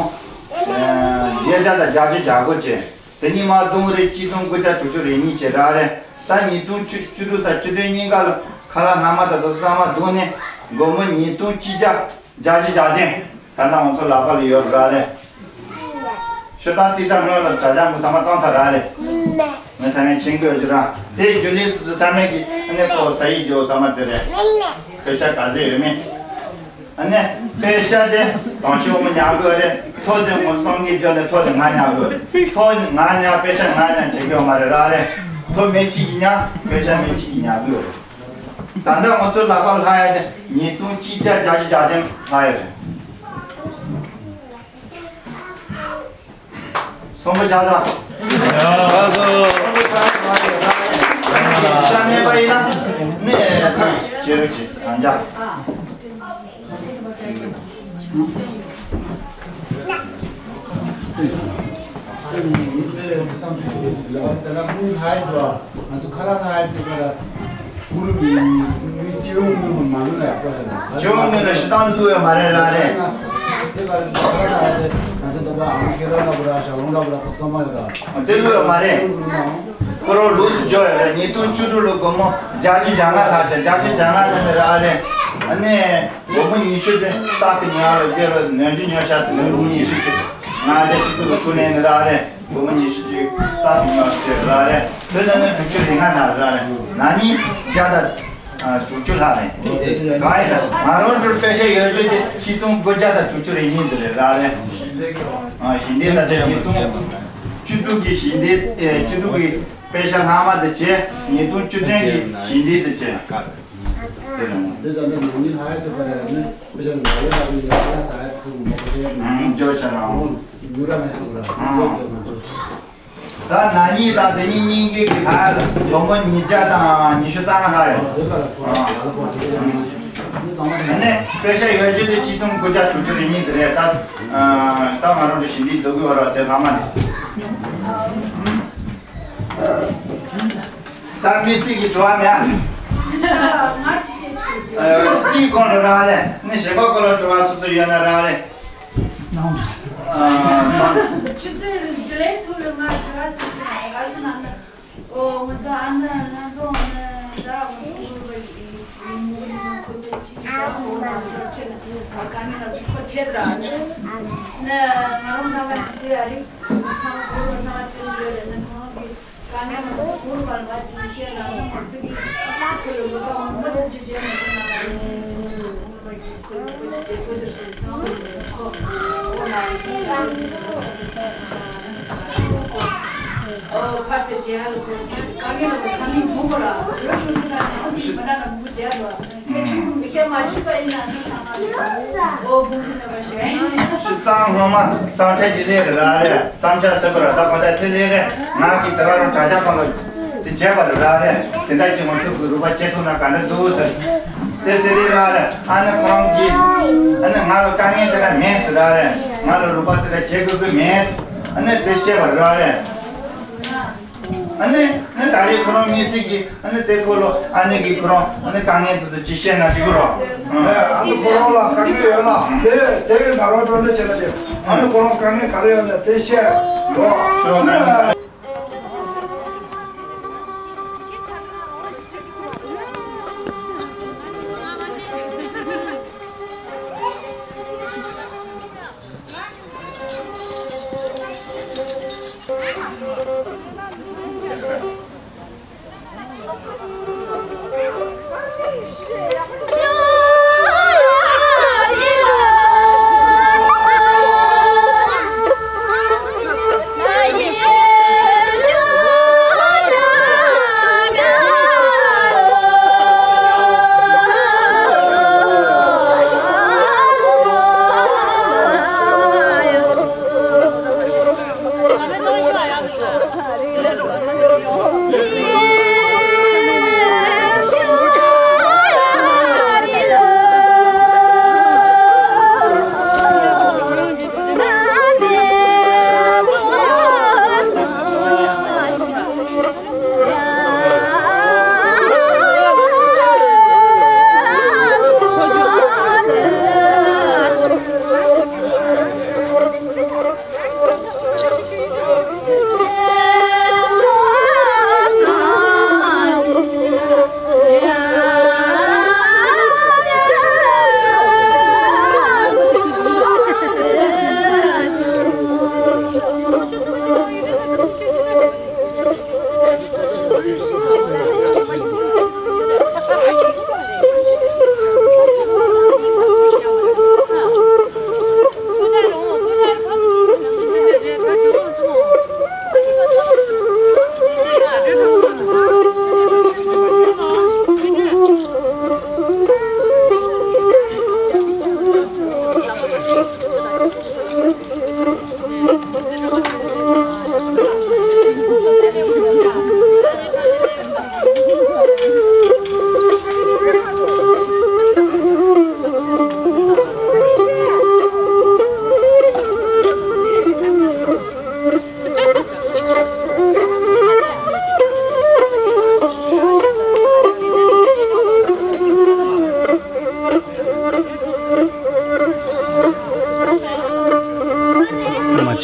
བརྒྱད་བརྒྱ་དང་བརྒྱད་ཅུ་གྱ་དགུ་བྱས། དེ་གཉིས་མ་བརྡུངས་རེད། ཆིག་སྟོང་དགུ་བརྒྱ་དྲུག་ཅུ་རེ་གཉིས་བྱས་ར་རེད། ད་ཉིས་སྟོང་བཅུ་བཅུ་དྲུག་དང་བཅུ་བདུན་གཉིས་ཀ་ལ་ཁ་ལག་སྣ་མ་དང་དེ་ཚོ་ཚང་མ་བརྡུངས་ནས་སྒོར་མོ་ཉིས་སྟོང་གཅིག་བརྒྱ་བརྒྱད་ཅུ་གྱ་བདུན། ད་ལྟ་ང་ཚོ་ལག་པ་ལ་ཡོད་ར་རེད། ཤོག་གྲངས་རྩིས་ཁྲ་སྔོན་ལ་དྲ་ཇག་མོ་ཚང་མ་བཏང་ཚར་ར་རེད། ངས་ཚང་མས་མཁྱེན་གྱི་ཡོད་ར། དེའི་རྒྱུན་ལས་སུ་ཚང་མས་ཀྱི་ཨ་ནི་ཁོ་ས་ཡིག་འཇོག་ཚང་མ་དེ་རེད། པེ་ཤ་ག་ཚོད་ཡོད་མེད། ཨ་ནི་པེ་ཤ་དེ་གང་ཤོག་མོ་ཉར་དགོས་རེད། ཐོ་དེ་ངོ་སོང་གི་འཇོག་ནས་ཐོ་དེ་ང་ཉར་དགོས་རེད། ཐོ་ང་ཉར་པེ་ཤ་ང་ཉར་བྱེད་ཀྱི་ཡོད་མ་རེད་ར་རེད། ཐོ་མི་གཅིག་གིས་ཉར། པེ་ཤ་མི་གཅིག་གིས་ཉར་དགོས་རེད། ད་ལྟ་ང་ཚོའི་ལག་པར་ལྷག་ཡ་དེ་ཉིས་སྟོང་གཅིག་བརྒྱ་བརྒྱད་ཅུ་གྱ་བདུན་ལྷག་ཡ་རེད། སོང་པོ་བྱ་ས། ཤ་མེད་པ་ཡིན་ན་ནི་ཁ་ཇེ་རུ་ཇེ་རང་འཇགས། སྤྱི་འོག་ངོས་ལ་ཤི་སྟངས་བླུགས་ཡོད་མ་རེད་ར་རེད། དེ་བླུགས་ཡོད་མ་རེད། ཁོ་རང་ལུགས་སུ་འབྱོར་ཡོད་རེད། ཉིས་སྟོང་བཅུ་དྲུག་ལོ་སྒོར་མོ་བརྒྱད་ཅུ་གྱ་ལྔ་ལྷག་ཤག་བརྒྱད་ཅུ་གྱ་ལྔ་ལྷག་ནི་ར་རེད། ཨ་ནི་སྒོར་མོ་ཉི་ཤུ་དེ་སྟག་གི་ཉལ་ལ་སྐྱེ་ལ་ནོན་རྒྱུ་ཉོ་ཤག་ཟེར་ནས་སྒོར་མོ་ཉི་ཤུ་གཅིག་ང་རྒྱལ་ཤི་ཐུབ་པ་ཚུར་ལེན་ནི་ར་རེད། སྒོར་མོ་ཉི་ཤུ་གཅིག་སྟག་གི་ཉལ་ལ་སྐྱེ་ར་རེད། བོད་ནང་ནས་དྲུག་ཅུ་རེ་ལྔ་ལྷག་ར་རེད། ན་ནིང་བརྒྱ་དང་དྲུག་ཅུ་ལྷག་རེད། གང་ཡིན་ན་ང་རང་ཚོར་པེ་ཤ་ཡོད་རྒྱུ་དེ་ཆིག་སྟོང་དགུ་བརྒྱ་དང་དྲུག་ཅུ་རེ་གཉིས་འདི་རེད་ར་རེད། ཞིང་སྡེ་ད་ཆ་ཉིས་སྟོང་བཅུ་དྲུག་གི་ཞིང་སྡེ་ཨེ་བཅུ་དྲུག་གི་པེ་ཤ་ལྷག་མ་དེ་བྱས། ཉིས་སྟོང་བཅུ་བདུན་གི་ཞིང་སྡེ་དེ་བྱས། དེ་རེད། འདི་ད་ནི་ནང་མི་ལྷག་ཡ་དེ་ཚོ་རེད། ནི་པེ་ཤ་ནང་ལོ་ལྷག་གི་ཡོད་ཡ་ཚ་ཡ་ཚུགས་མོ་ཤེས་ཨང་འཇོ་ཤ་རང་ཡུ་ར་མེད་ཚུགས་ར་འཇོ་ཚོད་མ་ཚུགས། ད་ན་ནིང་དང་དེ་ཉིན་གཉིས་ཀའི་གི་ལྷག་སྒོར་མོ་ཉིས་བརྒྱ་དང་ཉི་ཤུ་རྩ་ལྔ་ལྷག་ཡོད། ཨ་ནི་པེ་ཤ་ཡོད་རྒྱུ་དེ་ཆིག་སྟོང་དགུ་བརྒྱ་དྲུག་ཅུ་རེ་གཉིས་དེ་རེད། ད་ད་ང་རང་ཚོ་ཞིང་སྡེའི་འདུག་གི་བར་བ་དེ་ལྷག་མ་རེད། ད་དམིགས་བསལ་གྱི་དྲི་བ་མེད་ཨ། ང་ཅི་བཤད་ཆོག་ཅི། རྩིས་སྐོར་ལ་རག་ལས་ནི་ཞེ་པོ་སྐོར་ལ་དྲི་བ་སོ་སོ་ཡོད་ན་རག་ལས། ཆུ་ཚོད་བཞི་ལས་ཐུབ་ལ་ང་དྲི་བ་སུ་ཅི་ང་ག་ཚོད་ནང་ན། ཨོ་ང་ཚོ་ཨ་ན་ང་ཚོ་ཨ་ན་ད་ང་ཚོ་ཁོ་པའི་ཁོ་པའི་ཅི་ད་ཁོ་ང་ཚོ་ཁྲེལ་ཁ་ནི་ང་ཚོ་ཁོ་ཁྲེལ་ར་ནི་ང་རང་ས་ལ་དེ་ཨ་རིག་ས་ཁོ་ར་ས་དེ་ཡོད་རེད་ན་ཁོང་གི་དཀའ་ངལ་མང་པོ་བོར་བར་བ་ཅིག་བཤད་ལ་ནི་མ་ཚིག་གི་ཁོ་ལ་ལོ་པ་མང་པོ་སེམས་ཅན་བྱས་མ་ཐུབ་ན་ལ་ནི་ཁོ་ལ་ཁོ་ལ་ཁོ་ལ་ཁོ་ལ་ཁོ་ལ་ཁོ་ལ་ཁོ་ལ་ཁོ་ལ་ཨོ་ཕར་ཚུར་མཇལ་ཡ་ལ་ཁོ་དཀའ་ངལ་ལ་ཁོ་ས་མིག་མོ་ཁོ་ལ་ཡོད་ཤོག་འདི་ལ་ནི་ཨོ་འདི་མ་ན་ལ་མོ་མཇལ་ལ་ཁྱེད་ཆུང་ངུ་མི་ཁྱད་མ་ཆུད་པ་ཡིན་ན་ནི་ས་མ་ལ་ཨོ་དགོངས་ཀྱི་མེད་པ་ཞིག་ཤི་སྟངས་སྔོན་མ་བསམ་འཆར་གྱི་ལས་རེད་ར་རེད། བསམ་འཆར་ཟེར་བ་ར་ད་གོ་ད་དེ་ལས་རེད། ང་གི་ད་ག་རང་དྲ་རྒྱ་ཁང་ལ་དེ་བྱས་པ་རེད་ར་རེད། དེ་འདྲ་ཅིག་ང་ཚོ་གི་རུ་པ་བྱེད་ཐུབ་ན་ག་འདྲ་འདུག་ཟེར། དེ་ཟེར་རེད་ར་རེད། ཨ་ནི་ཁོ་རང་གིས་ཨ་ནི་ང་ལ་དཀའ་ངལ་དེ་འདྲ་མེད་ཟེར་ར་རེད། ང་ལ་རུ་པ་དེ་འདྲ་བྱེད་དགོས་ཀྱི་མེད། ཨ་ནི་དེ་བཤད་པ་ར་རེད། ཨ་ནི་ནི་ད་རེས་ཁོ་རང་དམིགས་བསལ་གྱི་ཨ་ནི་དེ་ཁོ་ལོ་ཨ་ནི་གི་ཁོ་རང་ཨ་ནི་དཀའ་ངལ་དེ་ཚོ་ཅིག་བཤད་ན་ཅིག་གི་རོ། ཨ་ནི་ཁོ་རང་ལ་དཀའ་ངལ་ཡོད་ན་དེ་དེ་གི་ང་རང་གྲོས་འདྲི་བྱེད་ན་ཅིག་ཨ་ནི་ཁོ་རང་དཀའ་ངལ་ག་རེ་ཡོད་ན་དེ་བཤད་རོ།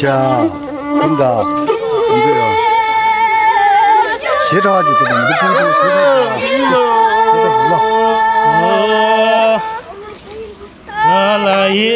ཅ། ཀུན་དགའ། ཀུན་དགའ་ཡ། ཞེ་དྲག་ཅིག་འདུག་པ། མི་འདུག་ཕུན་ཚོགས་ཞེ་དྲག་ཅིག་ལ། ཞེ་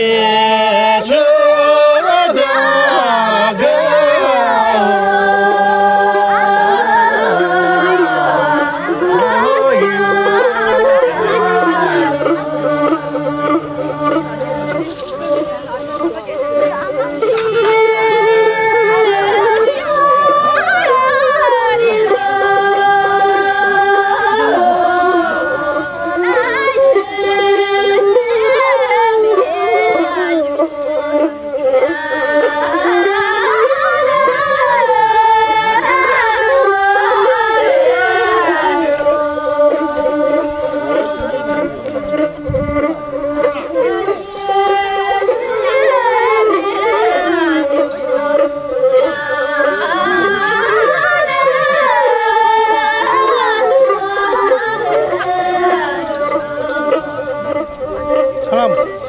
དྲག་ལ།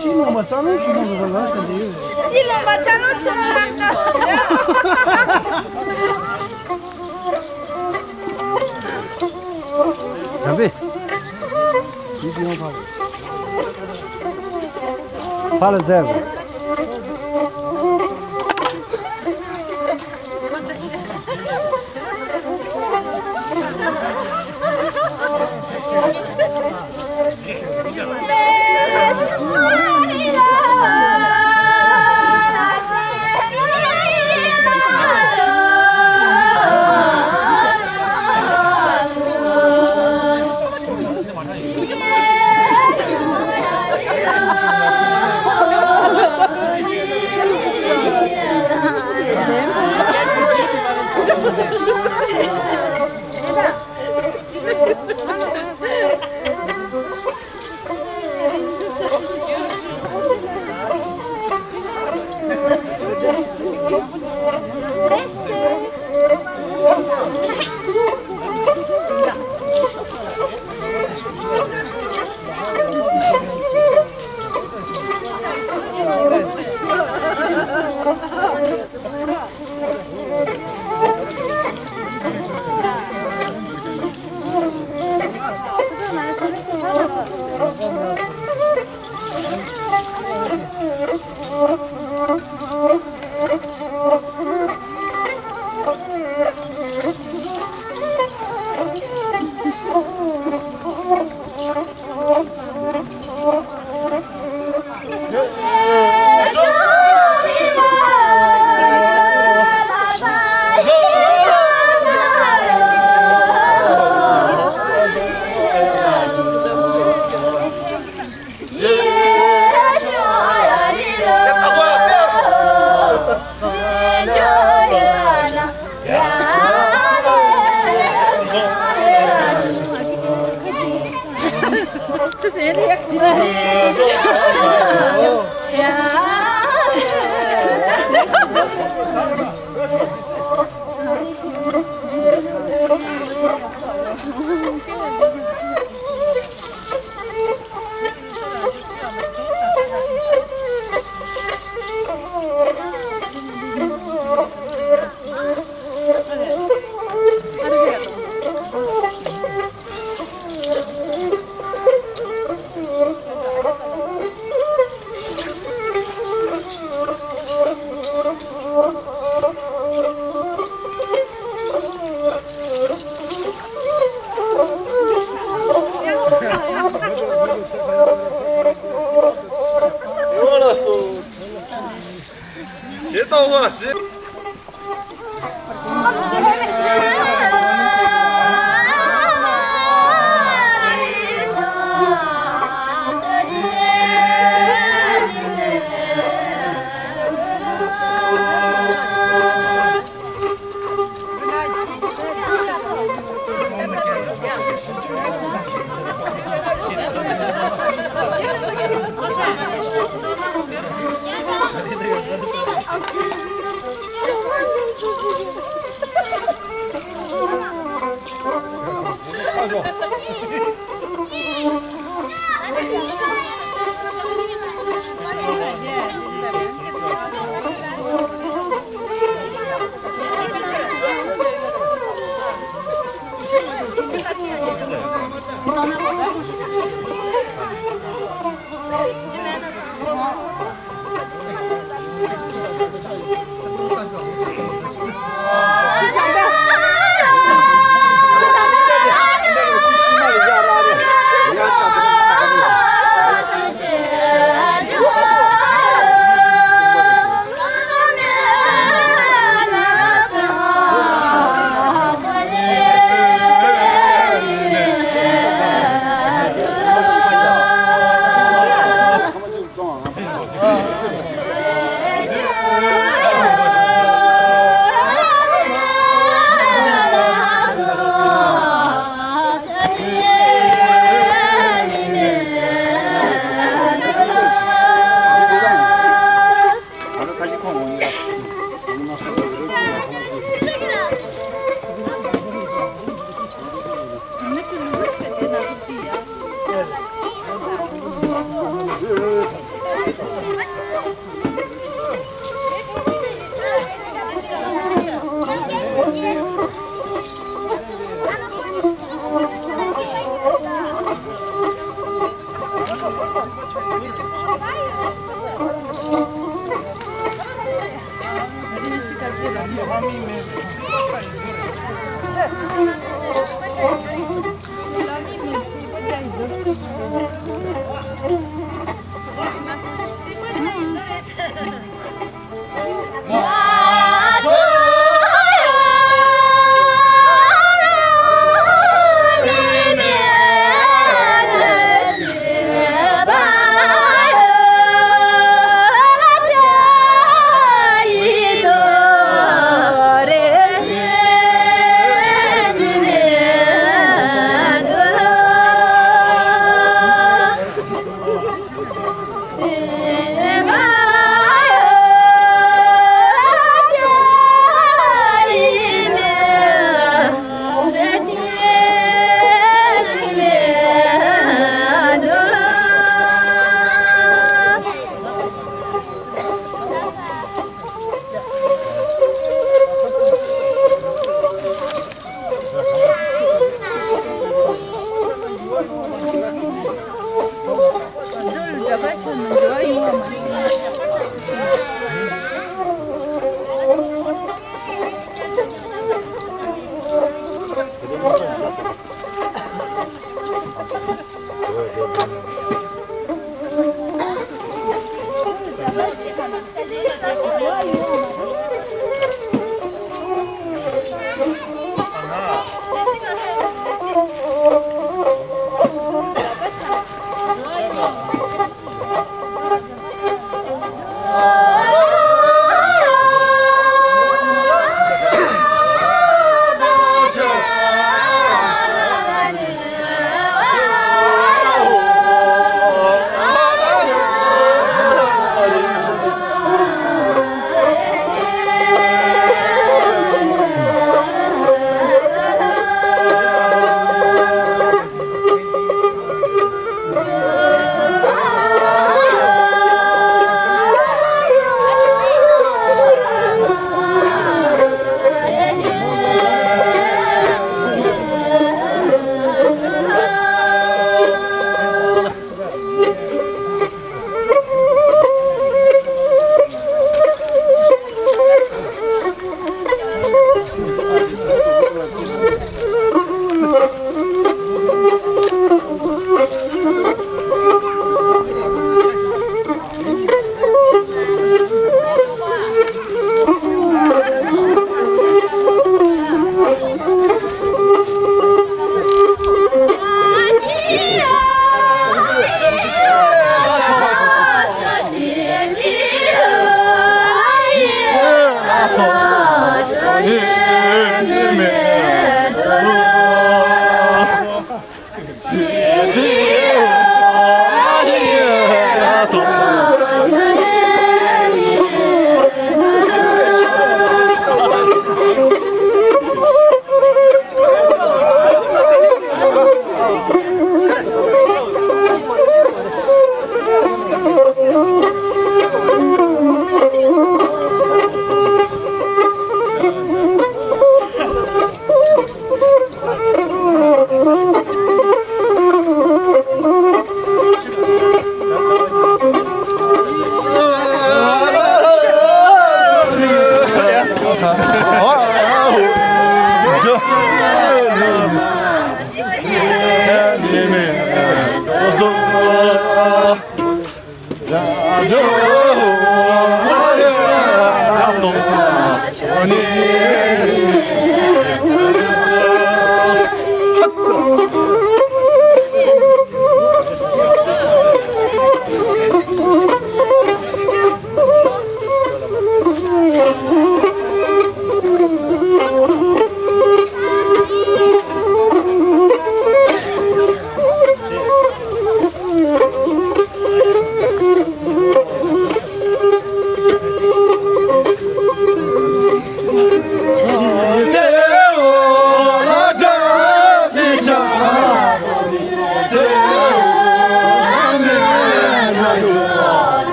ཤི་ལོང་པ་རྩ་ལོང་ཆུ་ལོང་ལ་ལ་ཟེར་འདི་ཡོད། ཤི་ལོང་པ་རྩ་ལོང་ཆུ་ལོང་ལ་ལྟ། ཡང་པས། ཡིད་ཀྱི་ཡང་ཕར། ཕར་ལ་ཟེར་བས། བཀྲ་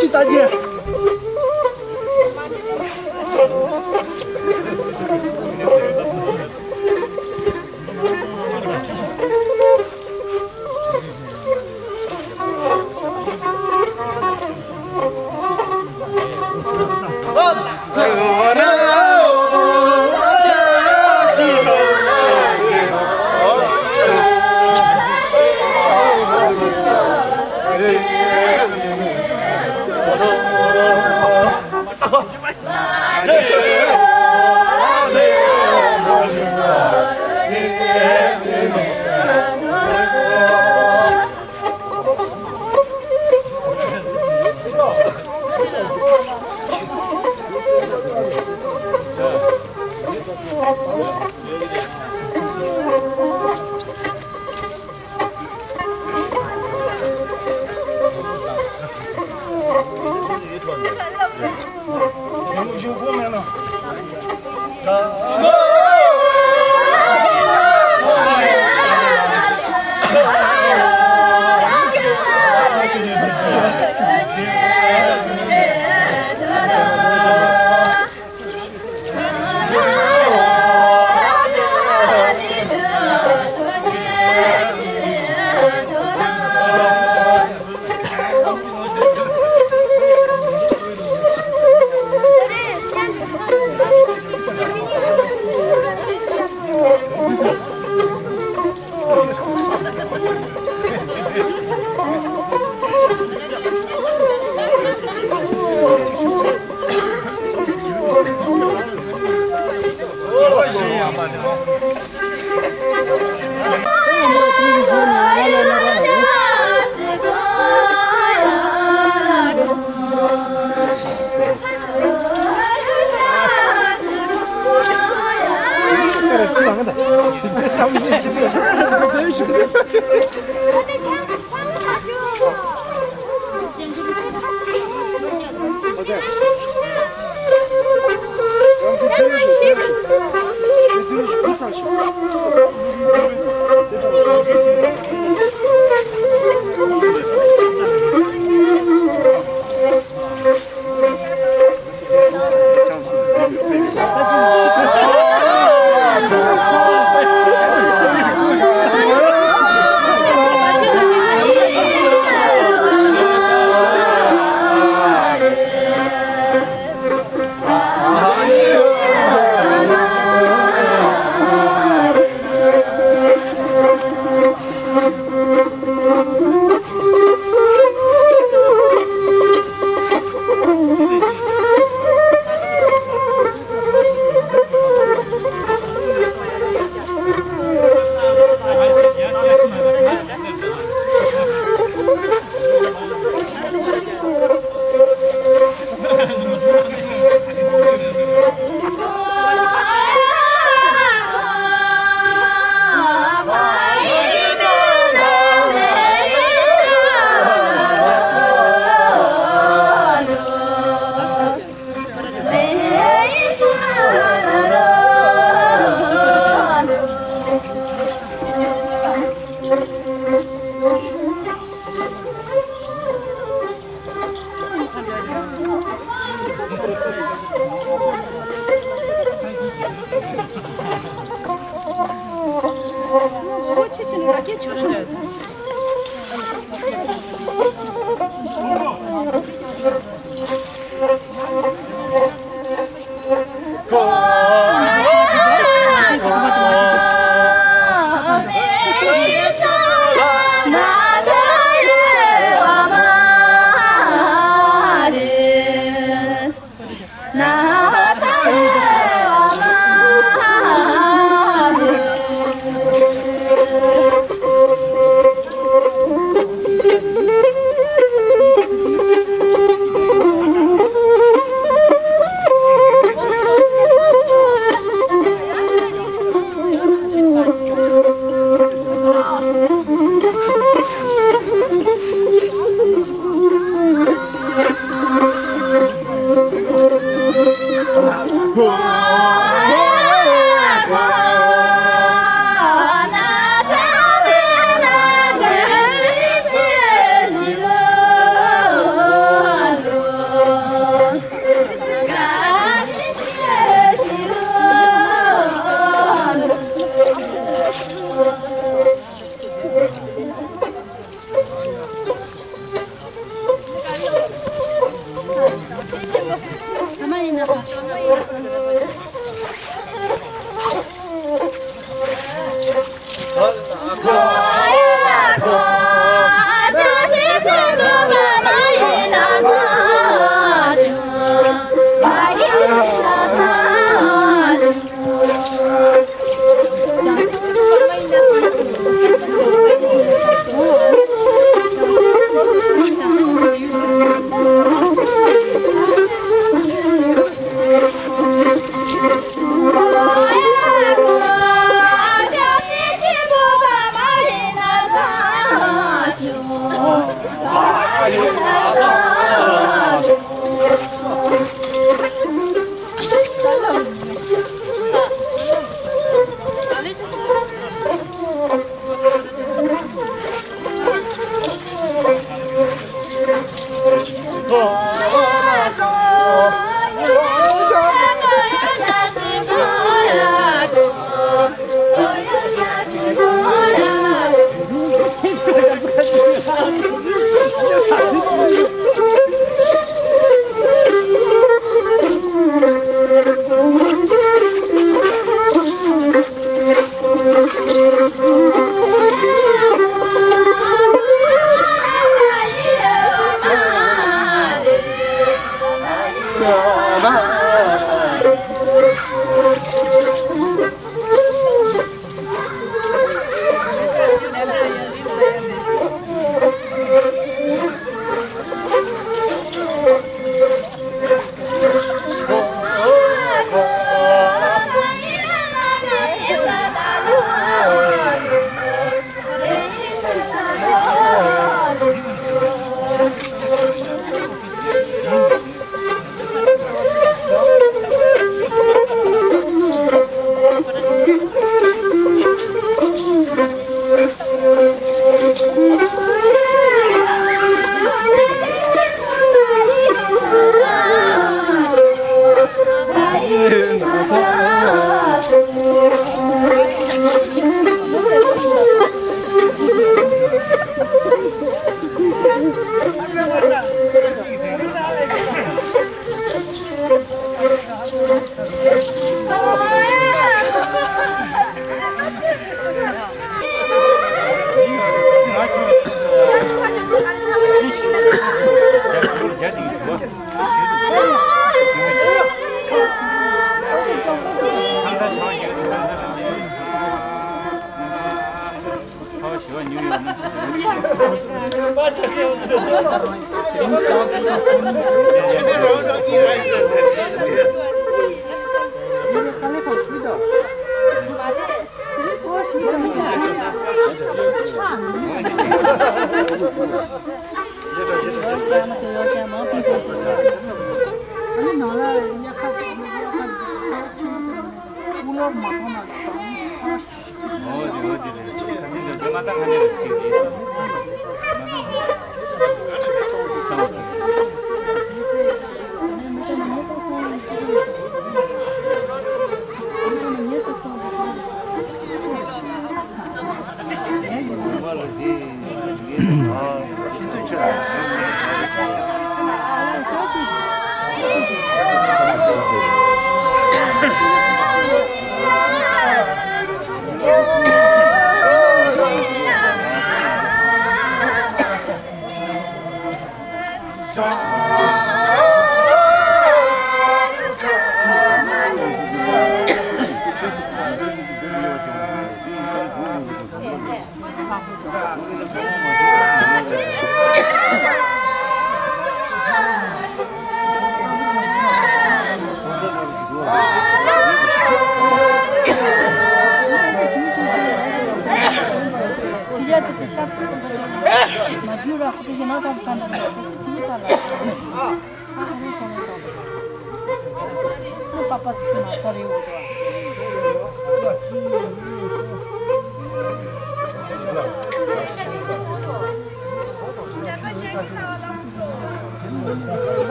ཤིས་རྟགས་བརྒྱད།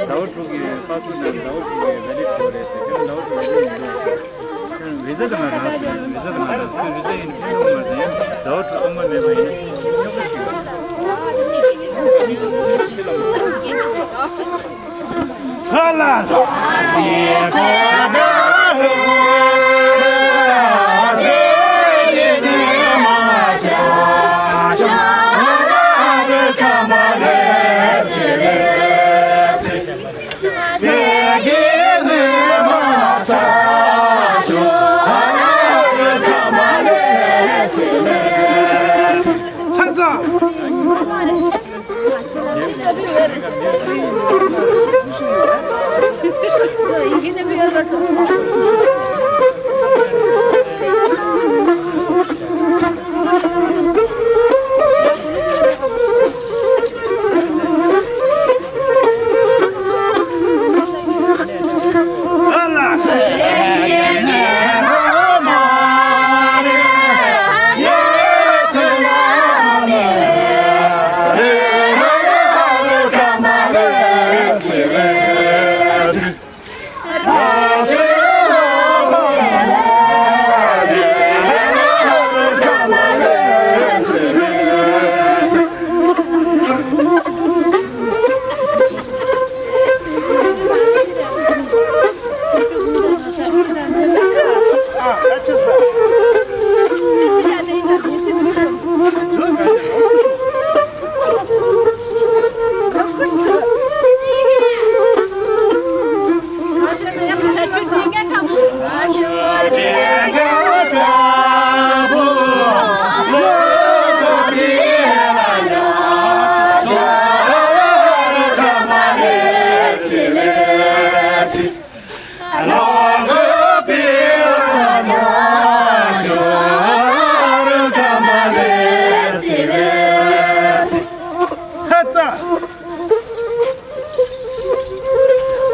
ཟླ་བ་དྲུག་གི་པཱ་སི་པོཊ་ནང་ཟླ་བ་དྲུག་གི་ཝེ་ལིཌ་ཡོད་རེད་ཟེར། དེ་ཟླ་བ་དྲུག་ཝེ་ལིཌ་ཡིན་འདུག་ཟེར། ཝི་ཟ་དང་ང་རག་སོང་། ཝི་ཟ་དང་ང་རག་སོང་། ཝི་ཟ་ཡིན་ཕན་ཐོགས་མ་རེད། ཟླ་བ་དྲུག་ཐོག་མ་མེད་པ་ཡིན་ན་རྙོག་དྲ་ཞིག་ཡོད། ཧ་ལ།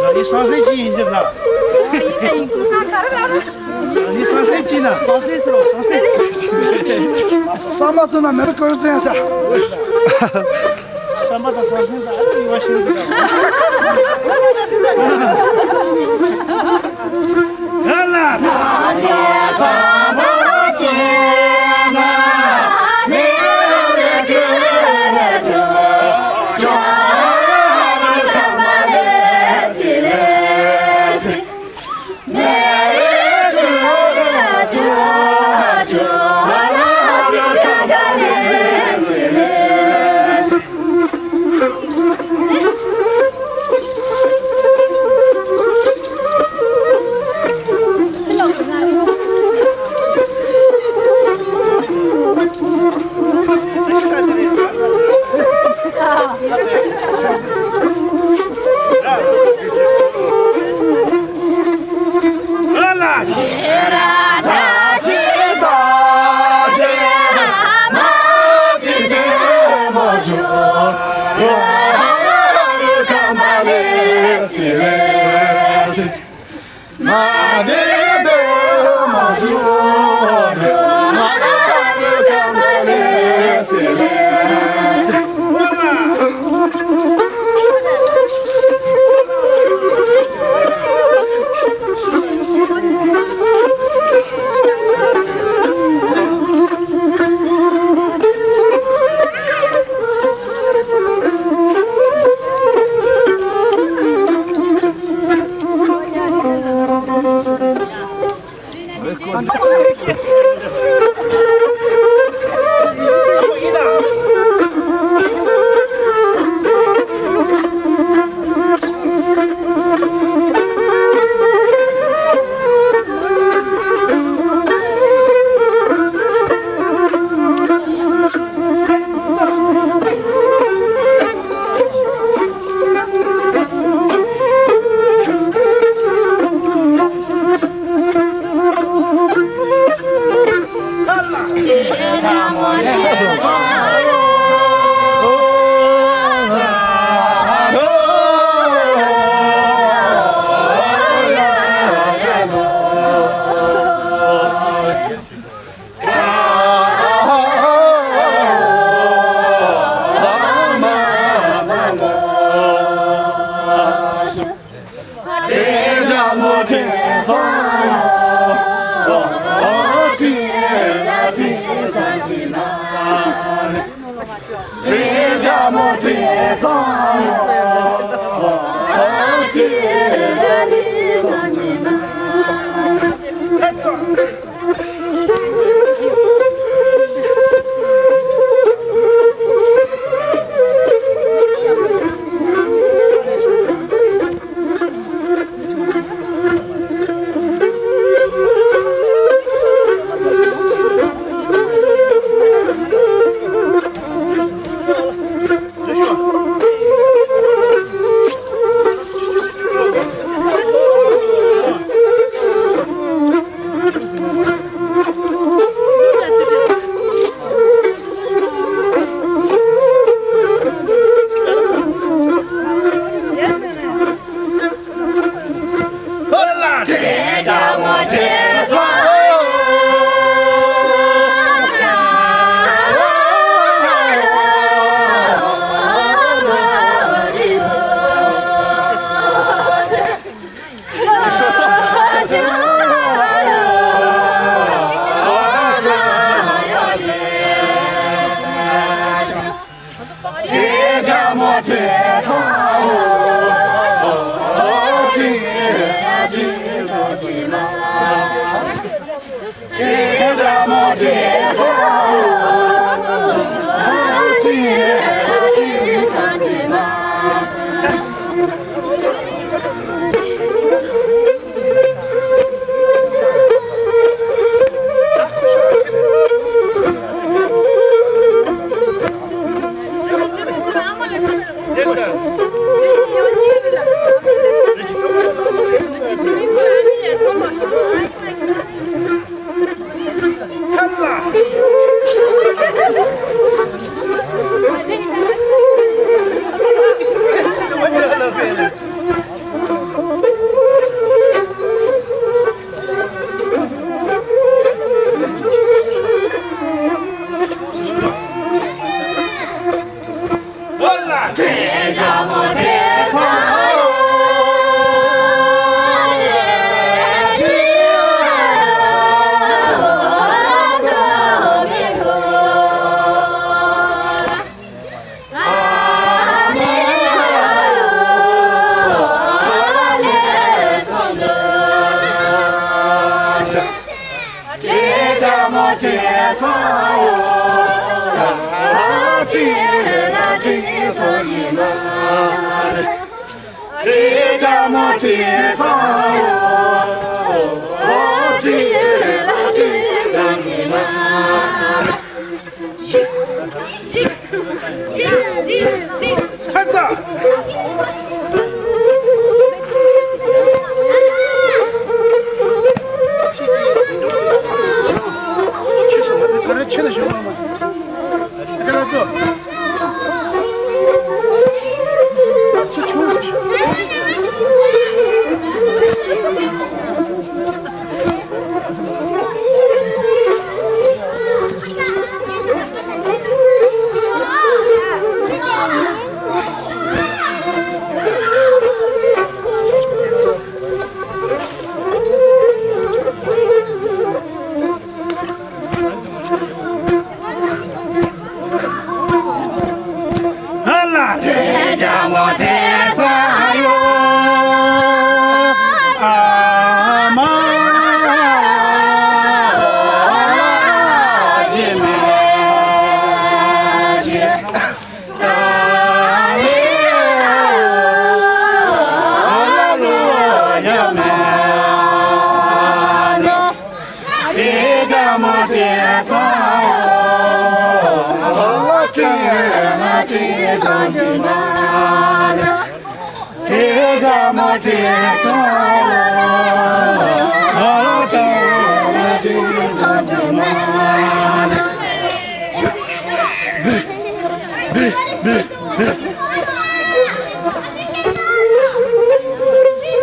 ང་ནི་སང་སེ་ཅི་ཡིན་ཟེར་ལ། ང་ནི་སང་སེ་ཅི་ན། སང་སེ་ཟེར་རོ། སང་སེ། ས་མ་ཐུ་ན་མེ་རི་ཀོ་རི་ཙན་ས། ཤམ་པ་དང་ས་སེ་ས་ཨ་ཡི་བ་ཤི་རུ།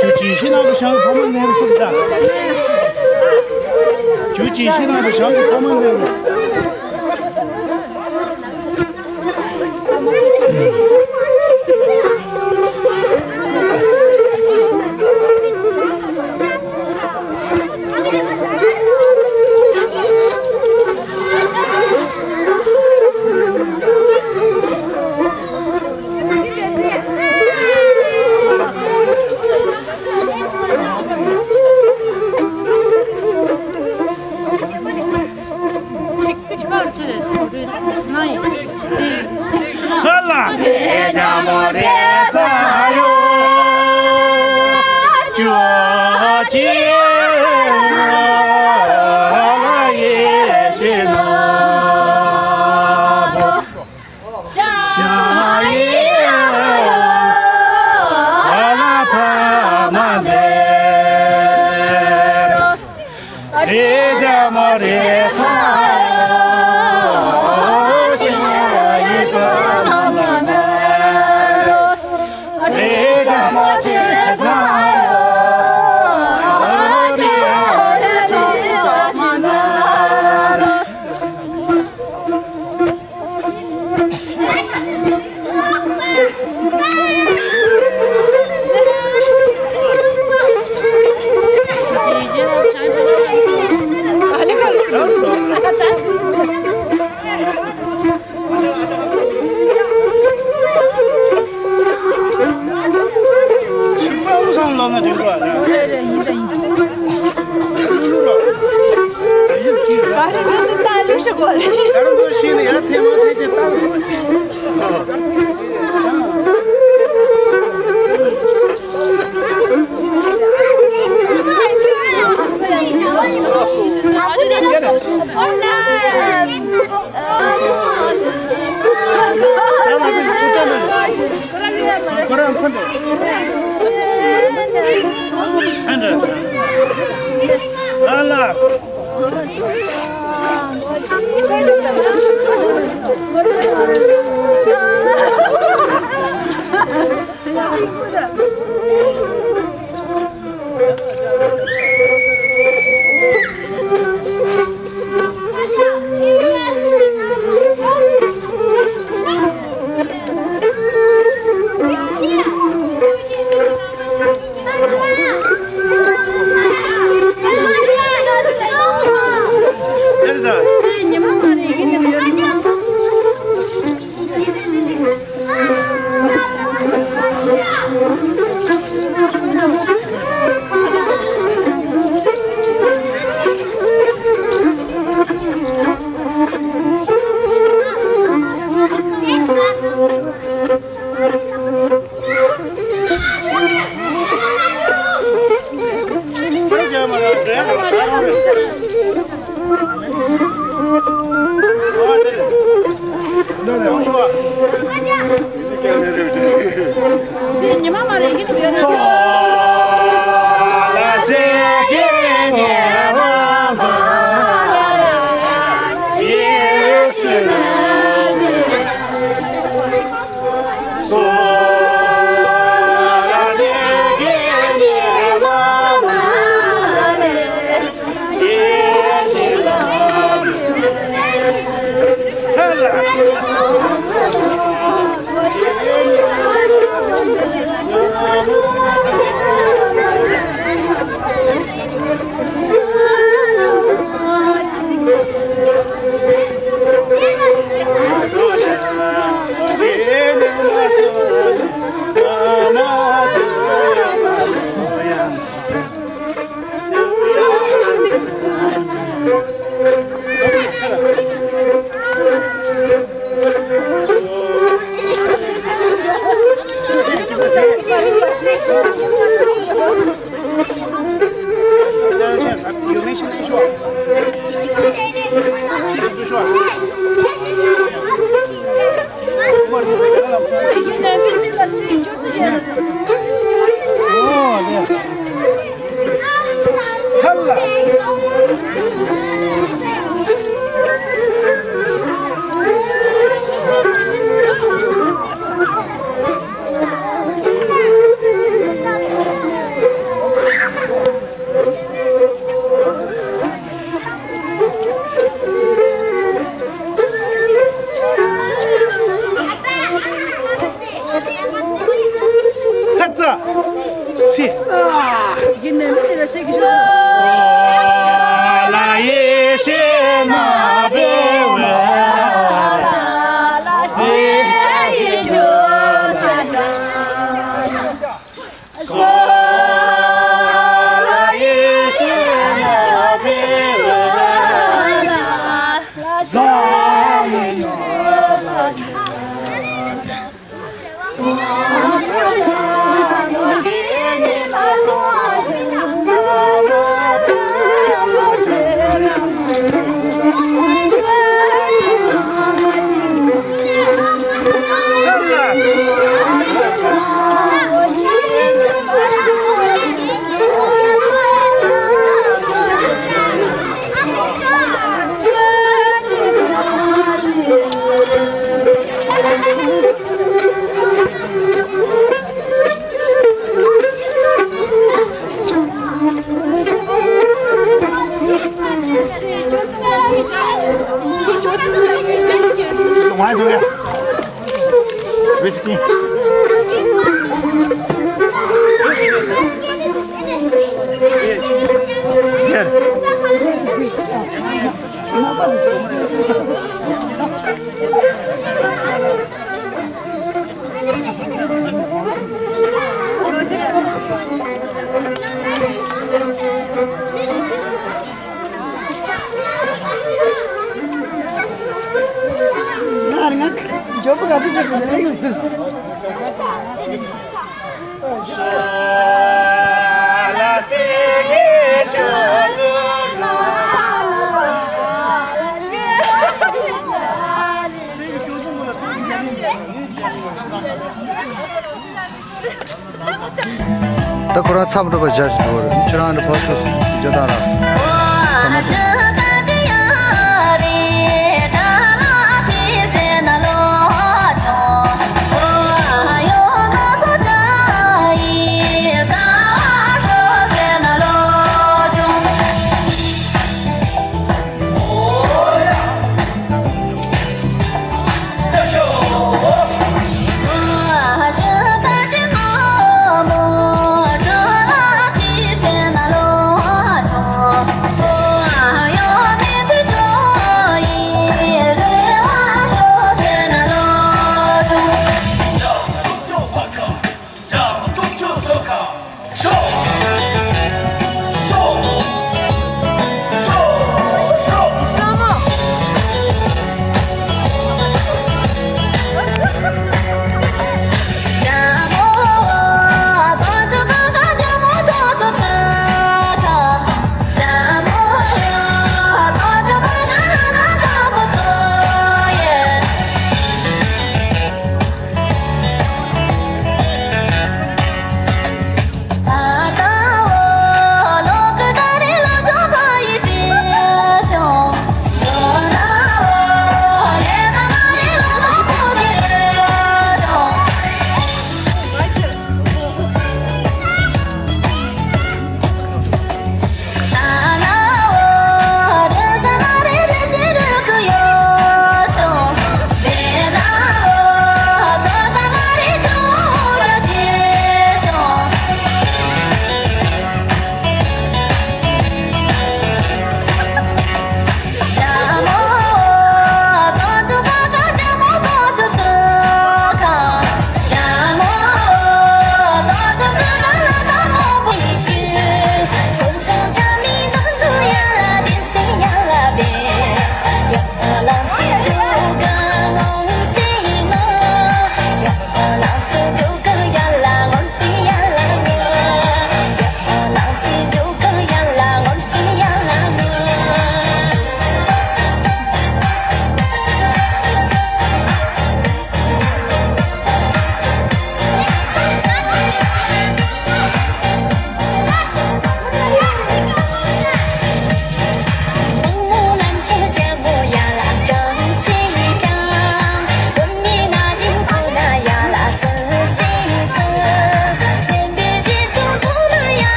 ཇུ་ཅི་ཤི་ནང་དུ་ཤང་ཕ་མ་ནེམ་སུ་ད། ཇུ་ཅི་ཤི་ནང་དུ་ཤང་ཕ་མ་ནེམ། ང་རང་མགྱོགས་པོ་ག་ཚོད་འགྲོ་དགོས་ནས། ད་ཁོ་རང་མཚམས་འགྲོ་བ་བཞག་ཞིག་འགྲོ་བ་རེད། ཁྱོད་རང་ནི་ཕར་ཚུར་བརྗོད་དང་ར། མཚམས་མ་འགྲོ།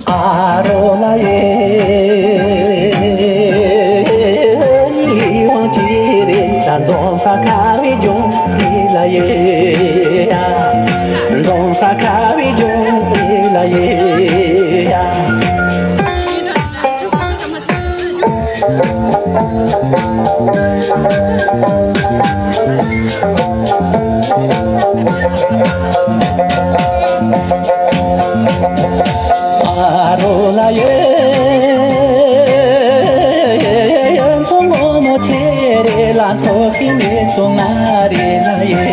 ཨ་རོ་ལ་ཡེ། ཉི་ཝང་ཅི་རེ་ད་འཛོམས་ས་ཁ་བའི་ལྗོངས་འདི་ལ་ཡེ། འཛོམས་ས་ཁ་བའི་ལྗོངས་འདི་ལ་ཡེ། ཨ་རོ་ལ་ཡེ། མཚོ་སྔོན་མོ་ཆེ་རེ་ལ་མཚོ་ཁྱི་མེ་ཏོག་ང་རེ་ལ་ཡེ།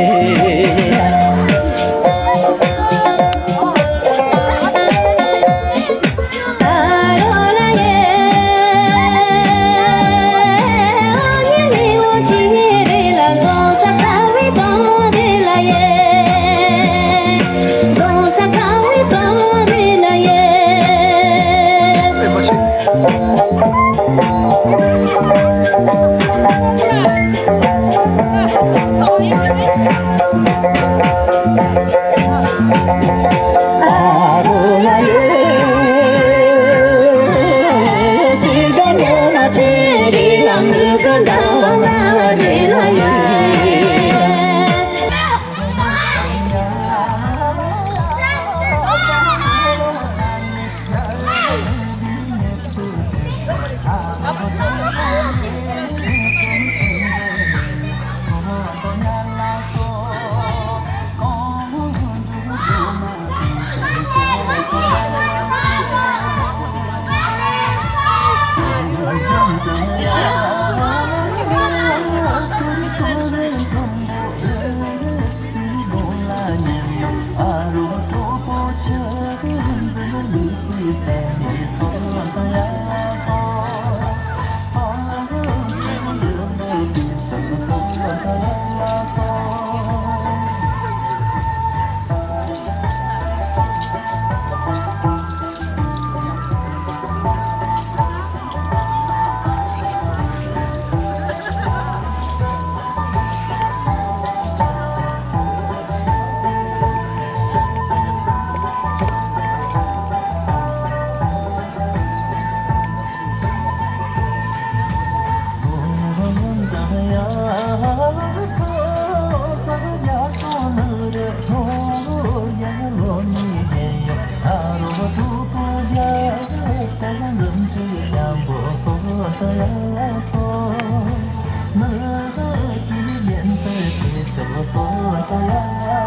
वो कहते हैं ना,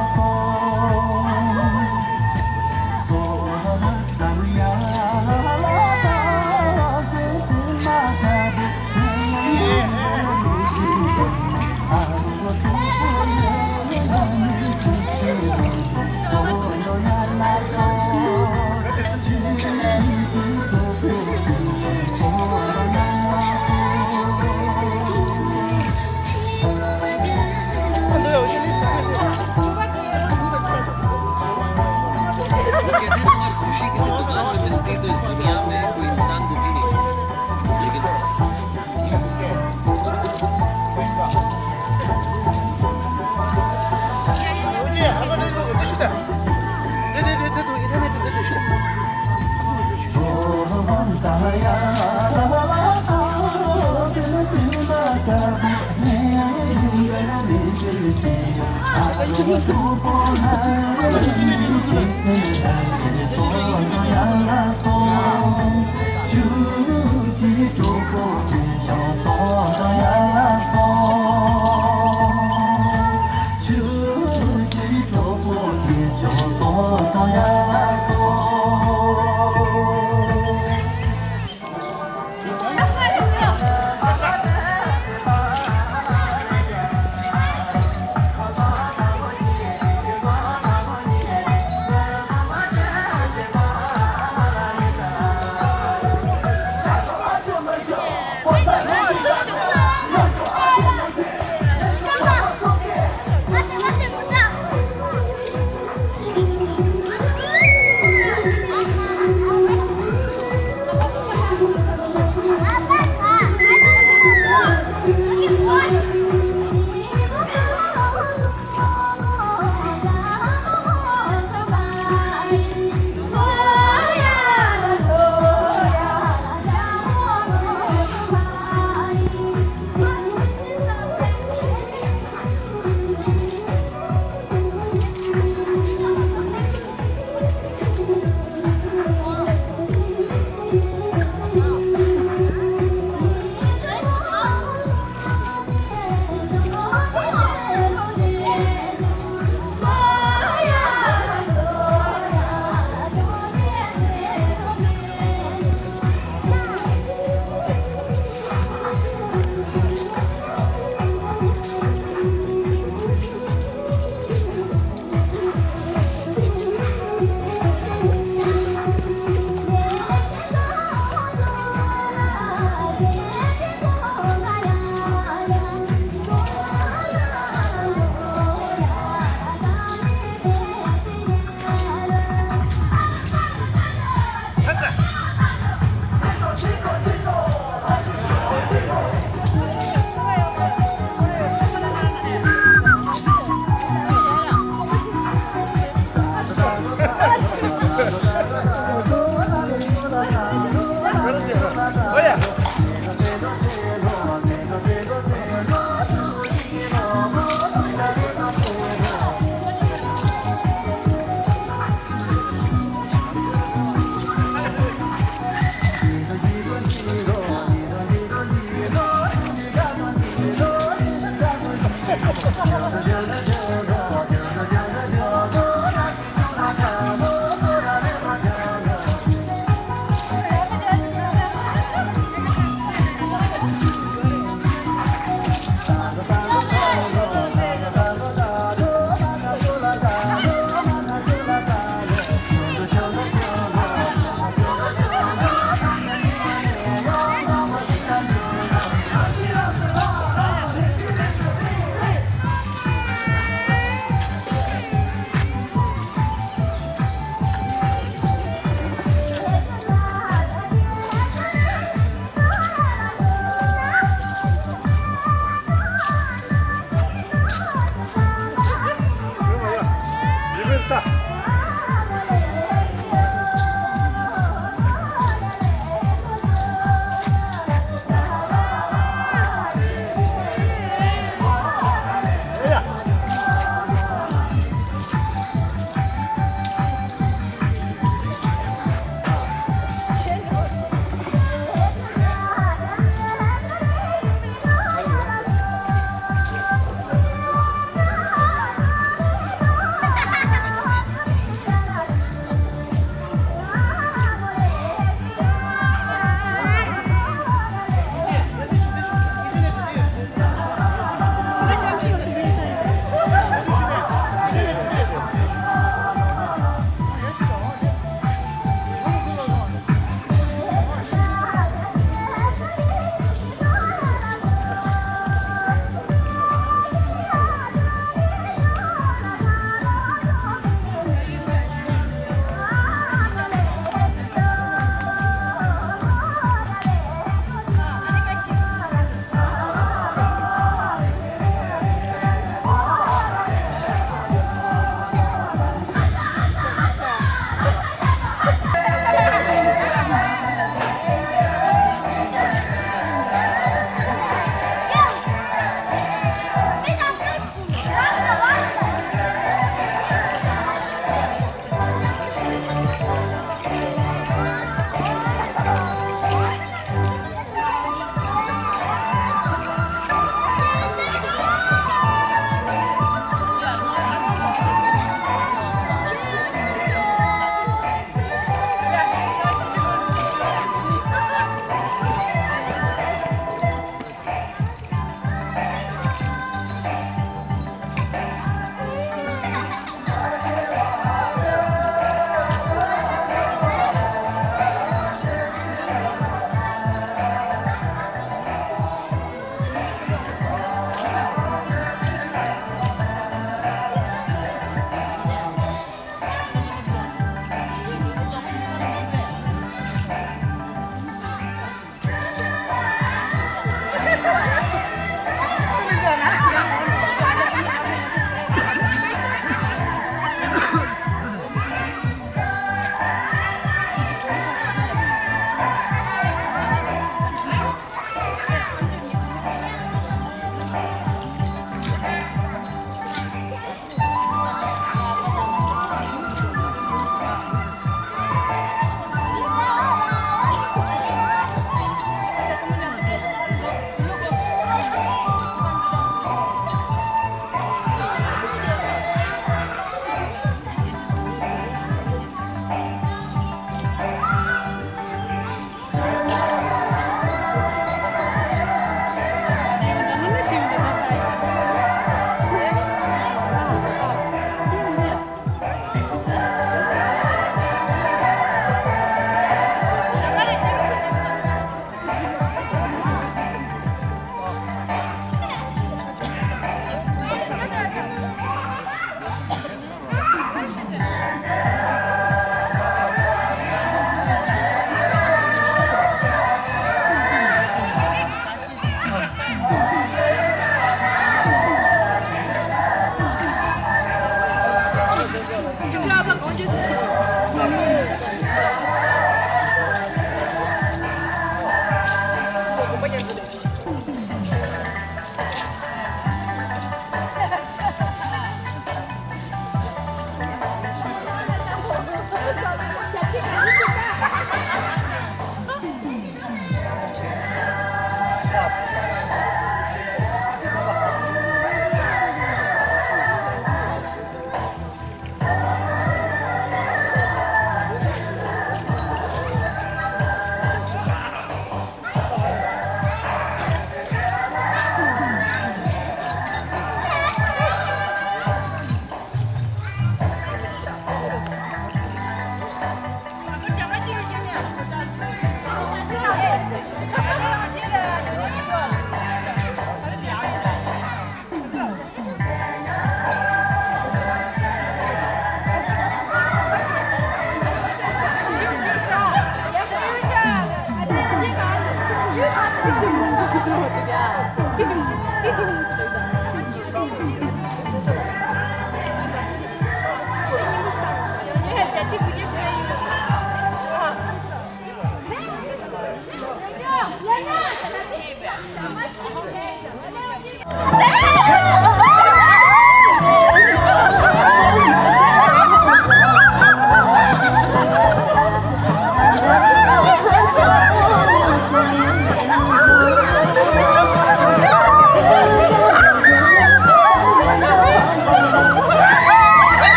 अगर खुशी किसी दुकान में मिलती तो इस दुनिया में कोई इंसान दुखी नहीं होता। लेकिन